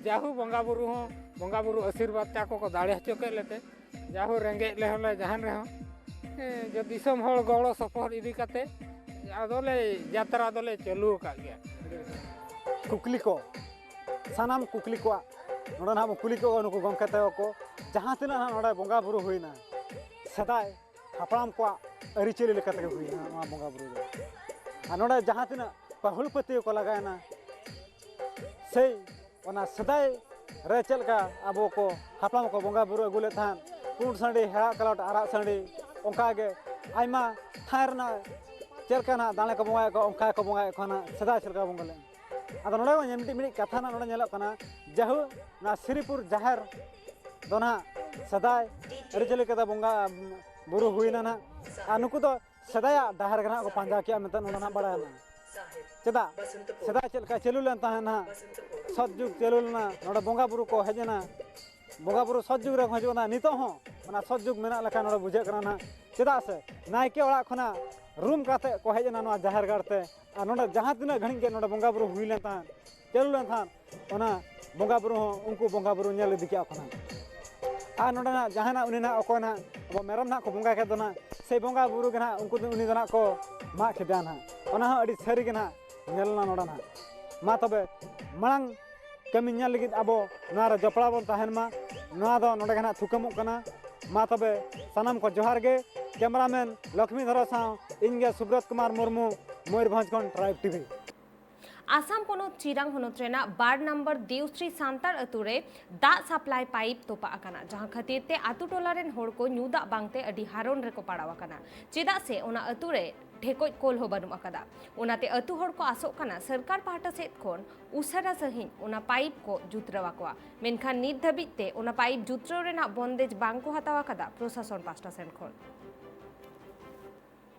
ᱡᱟᱦᱩ ᱵᱚᱸᱜᱟ ᱵᱩᱨᱩ ᱦᱚᱸ, ᱵᱚᱸᱜᱟ ᱵᱩᱨᱩ ᱟᱥᱤᱨᱵᱟᱫᱽ ᱛᱮ ᱟᱠᱚ ᱠᱚ ᱫᱟᱲᱮ ᱦᱚᱪᱚ ᱠᱮᱫ ᱞᱮᱛᱮ, ᱡᱟᱦᱩ ᱨᱮᱸᱜᱮᱡ ᱞᱮ ᱦᱚᱸᱞᱮ ᱡᱟᱦᱟᱱ ᱨᱮᱦᱚᱸ, ᱦᱮᱸ, ᱡᱚ ᱫᱤᱥᱚᱢ ᱦᱚᱲ ᱜᱚᱲᱚ ᱥᱚᱯᱚᱦᱚᱫ ᱤᱫᱤ ᱠᱟᱛᱮ ᱟᱫᱚᱞᱮ ᱡᱟᱛᱨᱟ ᱫᱚᱞᱮ ᱪᱟᱹᱞᱩ ᱟᱠᱟᱫ ᱜᱮᱭᱟ᱾ ᱠᱩᱠᱞᱤ ᱠᱚ, ᱥᱟᱱᱟᱢ ᱠᱩᱠᱞᱤ ᱠᱚᱣᱟᱜ ᱱᱚᱰᱮ ᱱᱟᱦᱟᱜ ᱵᱚᱱ ᱠᱩᱞᱤ ᱠᱚᱣᱟ ᱱᱩᱠᱩ ᱜᱚᱢᱠᱮ ᱛᱟᱠᱚ ᱠᱚ, ᱡᱟᱦᱟᱸ ᱛᱤᱱᱟᱹᱜ ᱱᱟᱦᱟᱜ ᱱᱚᱰᱮ ᱵᱚᱸᱜᱟ ᱵᱩᱨᱩ ᱦᱩᱭᱱᱟ, ᱥᱮᱫᱟᱭ ᱦᱟᱯᱲᱟᱢ ᱠᱚᱣᱟᱜ ᱟᱹᱨᱤᱪᱟᱹᱞᱤ ᱞᱮᱠᱟ ᱛᱮᱜᱮ ᱦᱩᱭᱱᱟ ᱱᱚᱣᱟ ᱵᱚᱸᱜᱟ ᱵᱩᱨᱩ ᱫᱚ᱾ ᱟᱨ ᱱᱚᱰᱮ ᱡᱟᱦᱟᱸ ᱛᱤᱱᱟᱹᱜ ᱯᱟᱹᱦᱩᱲ ᱯᱟᱹᱛᱭᱟᱹᱣ ᱠᱚ ᱞᱟᱜᱟᱣᱮᱱᱟ, ᱥᱮᱭ ᱚᱱᱟ ᱥᱮᱫᱟᱭ ᱨᱮ ᱪᱮᱫ ᱞᱮᱠᱟ ᱟᱵᱚ ᱠᱚ ᱦᱟᱯᱲᱟᱢ ᱠᱚ ᱵᱚᱸᱜᱟ ᱵᱩᱨᱩ ᱟᱹᱜᱩ ᱞᱮᱫ ᱛᱟᱦᱮᱸᱫ, ᱯᱩᱸᱰ ᱥᱟᱺᱰᱤ, ᱦᱮᱲᱟᱜ ᱠᱟᱞᱚᱴ, ᱟᱨᱟᱜ ᱥᱟᱺᱰᱤ, ᱚᱱᱠᱟᱜᱮ ᱟᱭᱢᱟ ᱛᱷᱟᱱ ᱨᱮᱱᱟᱜ ᱪᱮᱫ ᱞᱮᱠᱟ ᱱᱟᱦᱟᱜ ᱫᱟᱲᱮ ᱠᱚ ᱵᱚᱸᱜᱟᱭᱮᱫ ᱠᱚᱣᱟ, ᱚᱱᱠᱟ ᱜᱮᱠᱚ ᱵᱚᱸᱜᱟᱭᱮᱫ ᱠᱚᱣᱟ ᱱᱟᱦᱟᱜ, ᱥᱮᱫᱟᱭ ᱪᱮᱫ ᱞᱮᱠᱟ ᱵᱚᱸᱜᱟ ᱞᱮᱫ᱾ ᱟᱫᱚ ᱱᱚᱰᱮ ᱦᱚᱸ ᱢᱤᱫᱴᱤᱡ, ᱢᱤᱫᱴᱤᱡ ᱠᱟᱛᱷᱟ ᱱᱟᱦᱟᱜ ᱱᱚᱰᱮ ᱧᱮᱞᱚᱜ ᱠᱟᱱᱟ, ᱡᱟᱦᱩ ᱱᱚᱣᱟ ᱥᱨᱤᱯᱩᱨ ᱡᱟᱦᱮᱨ ᱫᱚ ᱱᱟᱦᱟᱜ ᱥᱮᱫᱟᱭ ᱟᱹᱨᱤᱪᱟᱹᱞᱤ ᱠᱟᱛᱮ ᱵᱚᱸᱜᱟ ᱵᱩᱨᱩ ᱦᱩᱭᱱᱟ ᱱᱟᱦᱟᱜ, ᱟᱨ ᱱᱩᱠᱩ ᱫᱚ ᱥᱮᱫᱟᱭᱟᱜ ᱰᱟᱦᱟᱨ ᱜᱮ ᱱᱟᱦᱟᱜ ᱠᱚ ᱯᱟᱸᱡᱟ ᱠᱮᱜᱼᱟ ᱢᱮᱱᱛᱮ ᱱᱚᱰᱮ ᱱᱟᱦᱟᱜ ᱵᱟᱲᱟᱭᱮᱱᱟ᱾ ᱪᱮᱫᱟᱜ? ᱥᱮᱫᱟᱭ ᱪᱮᱫ ᱞᱮᱠᱟ ᱪᱟᱹᱞᱩ ᱞᱮᱱ ᱛᱟᱦᱮᱸᱫ ᱱᱟᱦᱟᱜ, ᱥᱚᱛ ᱡᱩᱜᱽ ᱪᱟᱹᱞᱩ ᱞᱮᱱᱟ, ᱱᱚᱰᱮ ᱵᱚᱸᱜᱟ ᱵᱩᱨᱩ ᱠᱚ ᱦᱮᱡ ᱮᱱᱟ, ᱵᱚᱸᱜᱟ ᱵᱩᱨᱩ ᱥᱚᱛ ᱡᱩᱜᱽ ᱨᱮ ᱦᱤᱡᱩᱜ ᱠᱟᱱᱟ, ᱱᱤᱛᱚᱜ ᱦᱚᱸ ᱚᱱᱟ ᱥᱚᱛ ᱡᱩᱜᱽ ᱢᱮᱱᱟᱜ ᱞᱮᱠᱟ ᱱᱚᱰᱮ ᱵᱩᱡᱷᱟᱹᱜ ᱠᱟᱱᱟ ᱱᱟᱦᱟᱜ᱾ ᱪᱮᱫᱟᱜ ᱥᱮ ᱱᱟᱭᱠᱮ ᱚᱲᱟᱜ ᱠᱷᱚᱱᱟᱜ ᱨᱩᱢ ᱠᱟᱛᱮ ᱠᱚ ᱦᱮᱡ ᱮᱱᱟ ᱱᱚᱣᱟ ᱡᱟᱦᱮᱨ ᱜᱟᱲ ᱛᱮ, ᱟᱨ ᱱᱚᱰᱮ ᱡᱟᱦᱟᱸ ᱛᱤᱱᱟᱹᱜ ᱜᱷᱟᱹᱲᱤᱡ ᱜᱮ ᱱᱚᱰᱮ ᱵᱚᱸᱜᱟ ᱵᱩᱨᱩ ᱦᱩᱭ ᱞᱮᱱ ᱛᱟᱦᱮᱸᱫ, ᱪᱟᱹᱞᱩ ᱞᱮᱱ ᱛᱟᱦᱮᱸᱫ, ᱚᱱᱟ ᱵᱚᱸᱜᱟ ᱵᱩᱨᱩ ᱦᱚᱸ ᱩᱱᱠᱩ ᱵᱚᱸᱜᱟ ᱵᱩᱨᱩ ᱧᱮᱞ ᱤᱫᱤ ᱠᱮᱜᱼᱟ ᱠᱚ ᱱᱟᱦᱟᱜ᱾ ᱟᱨ ᱱᱚᱰᱮ ᱱᱟᱦᱟᱜ ᱡᱟᱦᱟᱸ ᱱᱟᱦᱟᱜ ᱩᱱᱤ ᱱᱟᱦᱟᱜ ᱚᱠᱚᱭ ᱱᱟᱦᱟᱜ ᱟᱵᱚ ᱢᱮᱨᱚᱢ ᱱᱟᱦᱟᱜ ᱠᱚ ᱵᱚᱸᱜᱟ ᱠᱮᱫ ᱫᱚ ᱱᱟᱦᱟᱜ, ᱥᱮ ᱵᱚᱸᱜᱟ ᱵᱩᱨᱩ ᱜᱮ ᱱᱟᱦᱟᱜ ᱩᱱᱠᱩ ᱫᱚ, ᱩᱱᱤ ᱫᱚ ᱱᱟᱦᱟᱜ ᱠᱚ ᱢᱟᱜ ᱠᱮᱫᱮᱭᱟ ᱱᱟᱦᱟᱜ᱾ ᱚᱱᱟ ᱦᱚᱸ ᱟᱹᱰᱤ ᱥᱟᱹᱨᱤ ᱜᱮ ᱱᱟᱦᱟᱜ ᱧᱮᱞ ᱮᱱᱟ ᱱᱚᱰᱮ ᱱᱟᱦᱟᱜ᱾ ᱢᱟ ᱛᱚᱵᱮ ᱢᱟᱲᱟᱝ ᱠᱟᱹᱢᱤ ᱧᱮᱞ ᱞᱟᱹᱜᱤᱫ ᱟᱵᱚ ᱱᱚᱣᱟ ᱨᱮ ᱡᱚᱯᱲᱟᱣ ᱵᱚᱱ ᱛᱟᱦᱮᱱ ᱢᱟ᱾ ᱱᱚᱣᱟ ᱫᱚ ᱱᱚᱰᱮ ᱜᱮ ᱱᱟᱦᱟᱜ ᱛᱷᱩᱠᱟᱹᱢᱚᱜ ᱠᱟᱱᱟ᱾ ᱢᱟ ᱛᱚᱵᱮ ᱥᱟᱱᱟᱢ ᱠᱚ ᱡᱚᱦᱟᱨ ᱜᱮ᱾ ᱠᱮᱢᱮᱨᱟᱢᱮᱱ ᱞᱚᱠᱷᱢᱤ ᱫᱷᱚᱨᱚ ᱥᱟᱶ ᱤᱧ ᱜᱮ ᱥᱩᱵᱨᱚᱛ ᱠᱩᱢᱟᱨ ᱢᱩᱨᱢᱩ, ᱢᱚᱭᱩᱨᱵᱷᱚᱸᱡᱽ ᱠᱷᱚᱱ ᱴᱨᱟᱭᱤᱵᱽ ᱴᱤᱵᱷᱤ᱾ ᱟᱥᱟᱢ ᱯᱚᱱᱚᱛ ᱪᱤᱨᱟᱝ ᱦᱚᱱᱚᱛ ᱨᱮᱱᱟᱜ ᱵᱟᱨ ᱱᱚᱢᱵᱚᱨ ᱫᱮᱣᱥᱨᱤ ᱥᱟᱱᱛᱟᱲ ᱟᱹᱛᱩ ᱨᱮ ᱫᱟᱜ ᱥᱟᱯᱞᱟᱭ ᱯᱟᱭᱤᱯ ᱛᱚᱯᱟᱜ ᱟᱠᱟᱱᱟ, ᱡᱟᱦᱟᱸ ᱠᱷᱟᱹᱛᱤᱨ ᱛᱮ ᱟᱹᱛᱩ ᱴᱚᱞᱟ ᱨᱮᱱ ᱦᱚᱲ ᱠᱚ ᱧᱩ ᱫᱟᱜ ᱵᱟᱝᱛᱮ ᱟᱹᱰᱤ ᱦᱟᱨᱚᱱ ᱨᱮᱠᱚ ᱯᱟᱲᱟᱣ ᱟᱠᱟᱱᱟ᱾ ᱪᱮᱫᱟᱜ ᱥᱮ ᱚᱱᱟ ᱟᱹᱛᱩ ᱨᱮ ᱰᱷᱮᱠᱚᱡ ᱠᱚᱞ ᱦᱚᱸ ᱵᱟᱹᱱᱩᱜ ᱟᱠᱟᱫᱟ᱾ ᱚᱱᱟᱛᱮ ᱟᱹᱛᱩ ᱦᱚᱲ ᱠᱚ ᱟᱥᱚᱜ ᱠᱟᱱᱟ ᱥᱚᱨᱠᱟᱨ ᱯᱟᱦᱴᱟ ᱥᱮᱫ ᱠᱷᱚᱱ ᱩᱥᱟᱹᱨᱟ ᱥᱟᱺᱦᱤᱡ ᱚᱱᱟ ᱯᱟᱭᱤᱯ ᱠᱚ ᱡᱩᱛᱨᱟᱹᱣ ᱟᱠᱚᱣᱟ᱾ ᱢᱮᱱᱠᱷᱟᱱ ᱱᱤᱛ ᱫᱷᱟᱹᱵᱤᱡ ᱛᱮ ᱚᱱᱟ ᱯᱟᱭᱤᱯ ᱡᱩᱛᱨᱟᱹᱣ ᱨᱮᱱᱟᱜ ᱵᱚᱱᱫᱮᱡ ᱵᱟᱝ ᱠᱚ ᱦᱟᱛᱟᱣ ᱟᱠᱟᱫᱟ ᱯᱨᱚᱥᱟᱥᱚᱱ ᱯᱟᱦᱴᱟ ᱥᱮᱱ ᱠᱷᱚᱱ᱾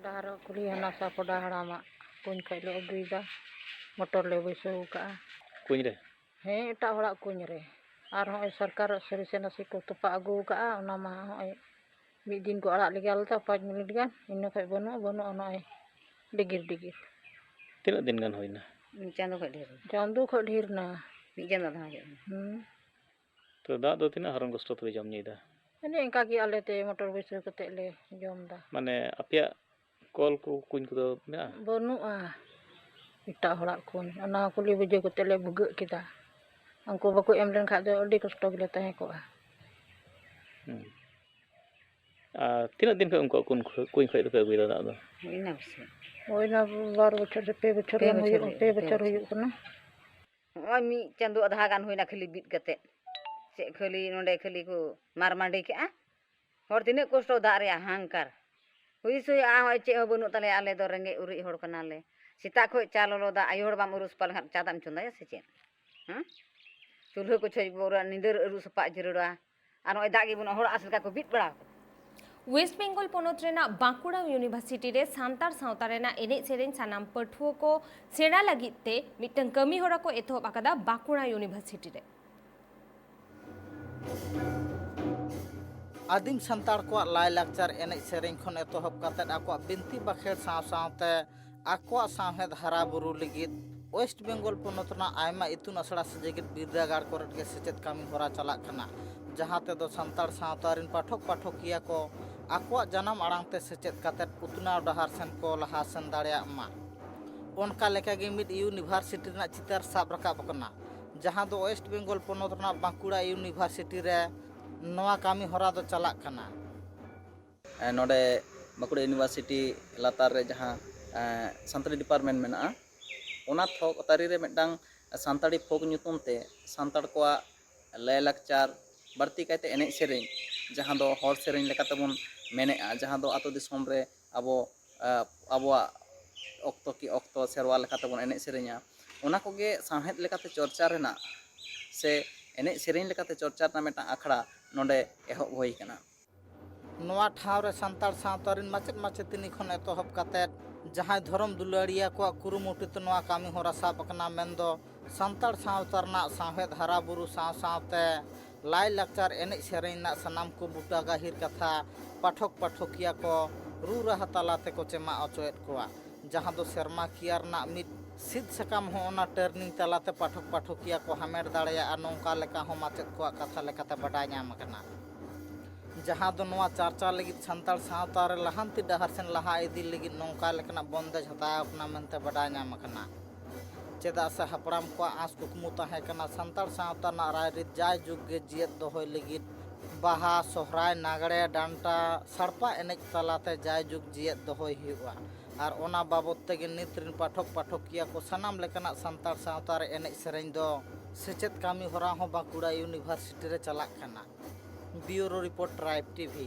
ᱰᱟᱦᱟᱨ ᱠᱩᱞᱦᱤ ᱦᱟᱱᱟ ᱥᱟᱯᱚᱰᱟ ᱦᱟᱲᱟᱢᱟᱜ ᱠᱩᱧ ᱠᱷᱚᱡ ᱞᱮ ᱟᱹᱜᱩᱭᱮᱫᱟ, ᱢᱚᱴᱚᱨ ᱞᱮ ᱵᱟᱹᱭᱥᱟᱹᱣ ᱟᱠᱟᱫᱼᱟ᱾ ᱠᱩᱧ ᱨᱮ? ᱦᱮᱸ, ᱮᱴᱟᱜ ᱦᱚᱲᱟᱜ ᱠᱩᱧ ᱨᱮ᱾ ᱟᱨ ᱦᱚᱸᱜᱼᱚᱭ ᱥᱚᱨᱠᱟᱨ ᱥᱟᱹᱨᱤ ᱥᱮ ᱱᱟᱥᱮ ᱠᱚ ᱛᱚᱯᱟ ᱟᱹᱜᱩ ᱟᱠᱟᱫᱼᱟ, ᱚᱱᱟ ᱢᱟ ᱦᱚᱸᱜᱼᱚᱭ ᱢᱤᱫ ᱫᱤᱱ ᱠᱚ ᱟᱲᱟᱜ ᱞᱮᱜᱮ ᱟᱞᱮ ᱫᱚ ᱯᱟᱸᱪ ᱢᱤᱱᱤᱴ ᱜᱟᱱ, ᱤᱱᱟᱹ ᱠᱷᱚᱡ ᱵᱟᱹᱱᱩᱜᱼᱟ, ᱵᱟᱹᱱᱩᱜᱼᱟ᱾ ᱱᱚᱜᱼᱚᱭ ᱰᱤᱜᱤᱨ ᱰᱤᱜᱤᱨ᱾ ᱛᱤᱱᱟᱹᱜ ᱫᱤᱱ ᱜᱟᱱ ᱦᱩᱭᱱᱟ? ᱢᱤᱫ ᱪᱟᱸᱫᱚ ᱠᱷᱚᱱ ᱰᱷᱮᱨ ᱮᱱᱟ᱾ ᱪᱟᱸᱫᱚ ᱠᱷᱚᱱ ᱰᱷᱮᱨ ᱮᱱᱟ᱾ ᱢᱤᱫ ᱪᱟᱸᱫᱚ ᱫᱷᱟᱨᱟ ᱜᱮ᱾ ᱦᱩᱸ᱾ ᱛᱚ, ᱫᱟᱜ ᱫᱚ ᱛᱤᱱᱟᱹᱜ ᱦᱟᱨᱚᱱ ᱠᱚᱥᱴᱚ ᱛᱮᱯᱮ ᱡᱚᱢ ᱧᱩᱭᱮᱫᱟ? ᱢᱟᱱᱮ ᱤᱱᱠᱟ ᱜᱮ ᱟᱞᱮ ᱛᱮ ᱢᱚᱴᱚᱨ ᱵᱟᱹᱭᱥᱟᱹᱣ ᱠᱟᱛᱮ ᱞᱮ ᱡᱚᱢ ᱮᱫᱟ᱾ ᱢᱟᱱᱮ ᱟᱯᱮᱭᱟᱜ ᱠᱚᱞ ᱠᱚ, ᱠᱩᱧ ᱠᱚᱫᱚ ᱢᱮᱱᱟᱜᱼᱟ? ᱵᱟᱹᱱᱩᱜᱼᱟ, ᱮᱴᱟᱜ ᱦᱚᱲᱟᱜ ᱠᱩᱧ᱾ ᱚᱱᱟ ᱠᱩᱞᱦᱤ ᱵᱩᱡᱟᱹ ᱠᱟᱛᱮ ᱞᱮ ᱵᱷᱩᱜᱟᱹᱜ ᱠᱮᱫᱟ᱾ ᱩᱱᱠᱩ ᱵᱟᱠᱚ ᱮᱢ ᱞᱮᱱ ᱠᱷᱟᱡ ᱫᱚ ᱟᱹᱰᱤ ᱠᱚᱥᱴᱚ ᱜᱮᱞᱮ ᱛᱟᱦᱮᱸ ᱠᱚᱜᱼᱟ᱾ ᱦᱩᱸ᱾ ᱟᱨ ᱛᱤᱱᱟᱹᱜ ᱫᱤᱱ ᱠᱷᱚᱱ ᱩᱱᱠᱩᱣᱟᱜ ᱠᱩᱧ ᱠᱷᱚ-, ᱠᱩᱧ ᱠᱷᱚᱡ ᱫᱚᱯᱮ ᱟᱹᱜᱩᱭᱮᱫᱟ ᱫᱟᱜ ᱫᱚ? ᱦᱩᱭᱱᱟ ᱯᱟᱥᱮᱡ᱾ ᱦᱩᱭᱱᱟ ᱵᱟᱨ ᱵᱚᱪᱷᱚᱨ ᱥᱮ ᱯᱮ ᱵᱚᱪᱷᱚᱨ ᱯᱮ ᱜᱟᱱ ᱵᱚᱪᱷᱚᱨ ᱦᱩᱭᱩᱜᱼᱟ, ᱦᱩᱭᱩᱜᱼᱟ, ᱯᱮ ᱯᱮ ᱵᱚᱪᱷᱚᱨ ᱵᱚᱪᱷᱚᱨ᱾ ᱦᱩᱭᱩᱜ ᱠᱟᱱᱟ᱾ ᱱᱚᱜᱼᱚᱭ ᱢᱤᱫ ᱪᱟᱸᱫᱳ ᱟᱫᱷᱟ ᱜᱟᱱ ᱦᱩᱭᱱᱟ ᱠᱷᱟᱹᱞᱤ ᱵᱤᱫ ᱠᱟᱛᱮᱫ᱾ ᱪᱮᱫ ᱠᱷᱟᱹᱞᱤ ᱱᱚᱸᱰᱮ ᱠᱷᱟᱹᱞᱤ ᱠᱚ ᱢᱟᱨ ᱢᱟᱹᱰᱤ ᱠᱮᱜᱼᱟ᱾ ᱦᱚᱲ ᱛᱤᱱᱟᱹᱜ ᱠᱚᱥᱴᱚ ᱫᱟᱜ ᱨᱮᱭᱟᱜ ᱦᱟᱦᱟᱝᱠᱟᱨ᱾ ᱦᱩᱭ ᱥᱩᱭ ᱟ, ᱦᱚᱸᱜᱼᱚᱭ ᱪᱮᱫ ᱦᱚᱸ ᱵᱟᱹᱱᱩᱜ ᱛᱟᱞᱮᱭᱟ, ᱟᱞᱮ ᱫᱚ ᱨᱮᱸᱜᱮᱡ ᱩᱨᱤᱡ ᱦᱚᱲ ᱠᱟᱱᱟᱞᱮ᱾ ᱥᱮᱛᱟᱜ ᱠᱷᱚᱡ ᱪᱟ ᱞᱚᱞᱚ ᱫᱟᱜ, ᱟᱭᱳ ᱦᱚᱲ ᱵᱟᱢ ᱟᱹᱨᱩ ᱥᱟᱯᱷᱟ ᱞᱮᱠᱷᱟᱱ ᱪᱟ ᱫᱟᱜ ᱮᱢ ᱪᱚᱸᱫᱟᱭᱟ ᱥᱮ ᱪᱮᱫ? ᱦᱮᱸ? ᱪᱩᱞᱦᱟᱹ ᱠᱚ ᱪᱷᱚᱸᱪ ᱵᱚᱨᱟ, ᱧᱤᱫᱟᱹ ᱟᱹᱨᱩ ᱥᱟᱯᱷᱟ ᱡᱟᱹᱨᱩᱲᱟ᱾ ᱟᱨ ᱱᱚᱜᱼᱚᱭ ᱫᱟᱜ ᱜᱮ ᱵᱟᱹᱱᱩᱜᱼᱟ, ᱦᱚᱲ ᱟᱸᱥ ᱞᱮᱠᱟ ᱠᱚ ᱵᱤᱫ ᱵᱟᱲᱟ ᱟᱠᱟᱫᱟ᱾ ᱳᱭᱮᱥᱴ ᱵᱮᱝᱜᱚᱞ ᱯᱚᱱᱚᱛ ᱨᱮᱱᱟᱜ ᱵᱟᱸᱠᱩᱲᱟ ᱤᱭᱩᱱᱤᱵᱷᱟᱨᱥᱤᱴᱤ ᱨᱮ ᱥᱟᱱᱛᱟᱲ ᱥᱟᱶᱛᱟ ᱨᱮᱱᱟᱜ ᱮᱱᱮᱡ ᱥᱮᱨᱮᱧ ᱥᱟᱱᱟᱢ ᱯᱟᱹᱴᱷᱩᱣᱟᱹ ᱠᱚ ᱥᱮᱬᱟ ᱞᱟᱹᱜᱤᱫ ᱛᱮ ᱢᱤᱫᱴᱟᱝ ᱠᱟᱹᱢᱤ ᱦᱚᱨᱟ ᱠᱚ ᱮᱛᱚᱦᱚᱵ ᱟᱠᱟᱫᱟ ᱵᱟᱸᱠᱩᱲᱟ ᱤᱭᱩᱱᱤᱵᱷᱟᱨᱥᱤᱴᱤ ᱨᱮ᱾ ᱟᱹᱫᱤᱢ ᱥᱟᱱᱛᱟᱲ ᱠᱚᱣᱟᱜ ᱞᱟᱭᱼᱞᱟᱠᱪᱟᱨ, ᱮᱱᱮᱡ ᱥᱮᱨᱮᱧ ᱠᱷᱚᱱ ᱮᱛᱚᱦᱚᱵ ᱠᱟᱛᱮᱫ ᱟᱠᱚᱣᱟᱜ ᱵᱤᱱᱛᱤ ᱵᱟᱠᱷᱮᱲ ᱥᱟᱶ ᱥᱟᱶᱛᱮ ᱟᱠᱚᱣᱟᱜ ᱥᱟᱶᱦᱮᱫ ᱦᱟᱨᱟ ᱵᱩᱨᱩ ᱞᱟᱹᱜᱤᱫ ᱳᱭᱮᱥᱴ ᱵᱮᱝᱜᱚᱞ ᱯᱚᱱᱚᱛ ᱨᱮᱱᱟᱜ ᱟᱭᱢᱟ ᱤᱛᱩᱱ ᱟᱥᱲᱟ ᱥᱮ ᱡᱮᱜᱮᱛ ᱵᱤᱨᱫᱟᱹᱜᱟᱲ ᱠᱚᱨᱮᱫ ᱜᱮ ᱥᱮᱪᱮᱫ ᱠᱟᱹᱢᱤ ᱦᱚᱨᱟ ᱪᱟᱞᱟᱜ ᱠᱟᱱᱟ, ᱡᱟᱦᱟᱸ ᱛᱮᱫᱚ ᱥᱟᱱᱛᱟᱲ ᱥᱟᱶᱛᱟ ᱨᱮᱱ ᱯᱟᱴᱷᱚᱠ ᱯᱟᱴᱷᱚᱠᱤᱭᱟᱹ ᱠᱚ ᱟᱠᱚᱣᱟᱜ ᱡᱟᱱᱟᱢ ᱟᱲᱟᱝ ᱛᱮ ᱥᱮᱪᱮᱫ ᱠᱟᱛᱮᱫ ᱩᱛᱱᱟᱹᱣ ᱰᱟᱦᱟᱨ ᱥᱮᱱ ᱠᱚ ᱞᱟᱦᱟ ᱥᱮᱱ ᱫᱟᱲᱮᱭᱟᱜ ᱢᱟ᱾ ᱚᱱᱠᱟ ᱞᱮᱠᱟᱜᱮ ᱢᱤᱫ ᱤᱭᱩᱱᱤᱵᱷᱟᱨᱥᱤᱴᱤ ᱨᱮᱱᱟᱜ ᱪᱤᱛᱟᱹᱨ ᱥᱟᱵ ᱨᱟᱠᱟᱵ ᱟᱠᱟᱱᱟ, ᱡᱟᱦᱟᱸ ᱫᱚ ᱳᱭᱮᱥᱴ ᱵᱮᱝᱜᱚᱞ ᱯᱚᱱᱚᱛ ᱨᱮᱱᱟᱜ ᱵᱟᱸᱠᱩᱲᱟ ᱤᱭᱩᱱᱤᱵᱷᱟᱨᱥᱤᱴᱤ ᱨᱮ ᱱᱚᱣᱟ ᱠᱟᱹᱢᱤ ᱦᱚᱨᱟ ᱫᱚ ᱪᱟᱞᱟᱜ ᱠᱟᱱᱟ᱾ ᱮ, ᱱᱚᱰᱮ ᱵᱟᱸᱠᱩᱲᱟ ᱤᱭᱩᱱᱤᱵᱷᱟᱨᱥᱤᱴᱤ ᱞᱟᱛᱟᱨ ᱨᱮ ᱡᱟᱦᱟᱸ, ᱮ, ᱥᱟᱱᱛᱟᱲᱤ ᱰᱤᱯᱟᱨᱴᱢᱮᱱᱴ ᱢᱮᱱᱟᱜᱼᱟ, ᱚᱱᱟ ᱛᱷᱚᱠ ᱛᱟᱹᱨᱤ ᱨᱮ ᱢᱤᱫᱴᱟᱝ ᱥᱟᱱᱛᱟᱲᱤ ᱯᱷᱳᱠ ᱧᱩᱛᱩᱢ ᱛᱮ ᱥᱟᱱᱛᱟᱲ ᱠᱚᱣᱟᱜ ᱞᱟᱭᱼᱞᱟᱠᱪᱟᱨ, ᱵᱟᱹᱲᱛᱤ ᱠᱟᱭᱛᱮ ᱮᱱᱮᱡ ᱥᱮᱨᱮᱧ, ᱡᱟᱦᱟᱸ ᱫᱚ ᱦᱚᱲ ᱥᱮᱨᱮᱧ ᱞᱮᱠᱟᱛᱮᱵᱚᱱ ᱢᱮᱱᱮᱫᱼᱟ, ᱡᱟᱦᱟᱸ ᱫᱚ ᱟᱹᱛᱩ ᱫᱤᱥᱚᱢ ᱨᱮ ᱟᱵᱚ, ᱮ, ᱟᱵᱚᱣᱟᱜ ᱚᱠᱛᱚ ᱠᱤ ᱚᱠᱛᱚ ᱥᱮᱨᱣᱟ ᱞᱮᱠᱟᱛᱮᱵᱚᱱ ᱮᱱᱮᱡ ᱥᱮᱨᱮᱧᱟ, ᱚᱱᱟ ᱠᱚᱜᱮ ᱥᱟᱶᱦᱮᱫ ᱞᱮᱠᱟᱛᱮ ᱪᱚᱨᱪᱟ ᱨᱮᱱᱟᱜ ᱥᱮ ᱮᱱᱮᱡ ᱥᱮᱨᱮᱧ ᱞᱮᱠᱟᱛᱮ ᱪᱚᱨᱪᱟ ᱨᱮᱱᱟᱜ ᱢᱤᱫᱴᱟᱝ ᱟᱠᱷᱲᱟ ᱱᱚᱰᱮ ᱮᱦᱚᱵ ᱦᱩᱭ ᱟᱠᱟᱱᱟ᱾ ᱱᱚᱣᱟ ᱴᱷᱟᱶ ᱨᱮ ᱥᱟᱱᱛᱟᱲ ᱥᱟᱶᱛᱟ ᱨᱮᱱ ᱢᱟᱪᱮᱫ ᱢᱟᱪᱮᱛᱟᱹᱱᱤ ᱠᱷᱚᱱ ᱮᱛᱚᱦᱚᱵ ᱠᱟᱛᱮᱫ ᱡᱟᱦᱟᱸᱭ ᱫᱷᱚᱨᱚᱢ ᱫᱩᱞᱟᱹᱲᱤᱭᱟᱹ ᱠᱚᱣᱟᱜ ᱠᱩᱨᱩᱢᱩᱴᱩ ᱛᱮ ᱱᱚᱣᱟ ᱠᱟᱹᱢᱤ ᱦᱚᱨᱟ ᱥᱟᱵ ᱟᱠᱟᱱᱟ, ᱢᱮᱱᱫᱚ ᱥᱟᱱᱛᱟᱲ ᱥᱟᱶᱛᱟ ᱨᱮᱱᱟᱜ ᱥᱟᱶᱦᱮᱫ ᱦᱟᱨᱟ ᱵᱩᱨᱩ ᱥᱟᱶ ᱥᱟᱶᱛᱮ ᱞᱟᱭᱼᱞᱟᱠᱪᱟᱨ, ᱮᱱᱮᱡ ᱥᱮᱨᱮᱧ ᱨᱮᱱᱟᱜ ᱥᱟᱱᱟᱢ ᱠᱚ ᱵᱩᱴᱟᱹ ᱜᱟᱹᱦᱤᱨ ᱠᱟᱛᱷᱟ ᱯᱟᱴᱷᱚᱠ ᱯᱟᱴᱷᱚᱠᱤᱭᱟᱹ ᱠᱚ ᱨᱩ ᱨᱟᱦᱟ ᱛᱟᱞᱟ ᱛᱮᱠᱚ ᱪᱮᱢᱟᱜ ᱚᱪᱚᱭᱮᱫ ᱠᱚᱣᱟ᱾ ᱡᱟᱦᱟᱸ ᱫᱚ ᱥᱮᱨᱢᱟᱠᱤᱭᱟᱹ ᱨᱮᱱᱟᱜ ᱢᱤᱫ ᱥᱤᱫ ᱥᱟᱠᱟᱢ ᱦᱚᱸ ᱚᱱᱟ ᱴᱨᱮᱱᱤᱝ ᱛᱟᱞᱟᱛᱮ ᱯᱟᱴᱷᱚᱠ ᱯᱟᱴᱷᱚᱠᱤᱭᱟᱹ ᱠᱚ ᱦᱟᱢᱮᱴ ᱫᱟᱲᱮᱭᱟᱜᱼᱟ, ᱱᱚᱝᱠᱟ ᱞᱮᱠᱟ ᱦᱚᱸ ᱢᱟᱪᱮᱫ ᱠᱚᱣᱟᱜ ᱠᱟᱛᱷᱟ ᱞᱮᱠᱟᱛᱮ ᱵᱟᱰᱟᱭ ᱧᱟᱢ ᱟᱠᱟᱱᱟ᱾ ᱡᱟᱦᱟᱸ ᱫᱚ ᱱᱚᱣᱟ ᱪᱟᱨᱪᱟ ᱞᱟᱹᱜᱤᱫ ᱥᱟᱱᱛᱟᱲ ᱥᱟᱶᱛᱟ ᱨᱮ ᱞᱟᱦᱟᱱᱛᱤ ᱰᱟᱦᱟᱨ ᱥᱮᱱ ᱞᱟᱦᱟ ᱤᱫᱤ ᱞᱟᱹᱜᱤᱫ ᱱᱚᱝᱠᱟ ᱞᱮᱠᱟᱱᱟᱜ ᱵᱚᱱᱫᱮᱡᱽ ᱦᱟᱛᱟᱣ ᱠᱟᱱᱟ ᱢᱮᱱᱛᱮ ᱵᱟᱰᱟᱭ ᱧᱟᱢ ᱟᱠᱟᱱᱟ᱾ ᱪᱮᱫᱟᱜ ᱥᱮ ᱦᱟᱯᱲᱟᱢ ᱠᱚᱣᱟᱜ ᱟᱸᱥ ᱠᱩᱠᱢᱩ ᱛᱟᱦᱮᱸ ᱠᱟᱱᱟ ᱥᱟᱱᱛᱟᱲ ᱥᱟᱶᱛᱟ ᱨᱮᱱᱟᱜ ᱨᱟᱭᱨᱤᱛ ᱡᱟᱭᱡᱩᱜᱽ ᱜᱮ ᱡᱤᱭᱮᱫ ᱫᱚᱦᱚᱭ ᱞᱟᱹᱜᱤᱫ ᱵᱟᱦᱟ, ᱥᱚᱦᱨᱟᱭ, ᱱᱟᱜᱽᱲᱮ, ᱰᱟᱱᱴᱟ, ᱥᱟᱲᱯᱟ ᱮᱱᱮᱡ ᱛᱟᱞᱟᱛᱮ ᱡᱟᱭᱡᱩᱜᱽ ᱡᱤᱭᱮᱫ ᱫᱚᱦᱚᱭ ᱦᱩᱭᱩᱜᱼᱟ᱾ ᱟᱨ ᱚᱱᱟ ᱵᱟᱵᱚᱫ ᱛᱮᱜᱮ ᱱᱤᱛ ᱨᱮᱱ ᱯᱟᱴᱷᱚᱠ ᱯᱟᱴᱷᱚᱠᱤᱭᱟᱹ ᱠᱚ ᱥᱟᱱᱟᱢ ᱞᱮᱠᱟᱱᱟᱜ ᱥᱟᱱᱛᱟᱲ ᱥᱟᱶᱛᱟ ᱨᱮ ᱮᱱᱮᱡ ᱥᱮᱨᱮᱧ ᱫᱚ ᱥᱮᱪᱮᱫ ᱠᱟᱹᱢᱤ ᱦᱚᱨᱟ ᱦᱚᱸ ᱵᱟᱸᱠᱩᱲᱟ ᱤᱭᱩᱱᱤᱵᱷᱟᱨᱥᱤᱴᱤ ᱨᱮ ᱪᱟᱞᱟᱜ ᱠᱟᱱᱟ᱾ ᱵᱤᱭᱩᱨᱳ ᱨᱤᱯᱳᱨᱴ, ᱴᱨᱟᱭᱤᱵᱽ ᱴᱤᱵᱷᱤ᱾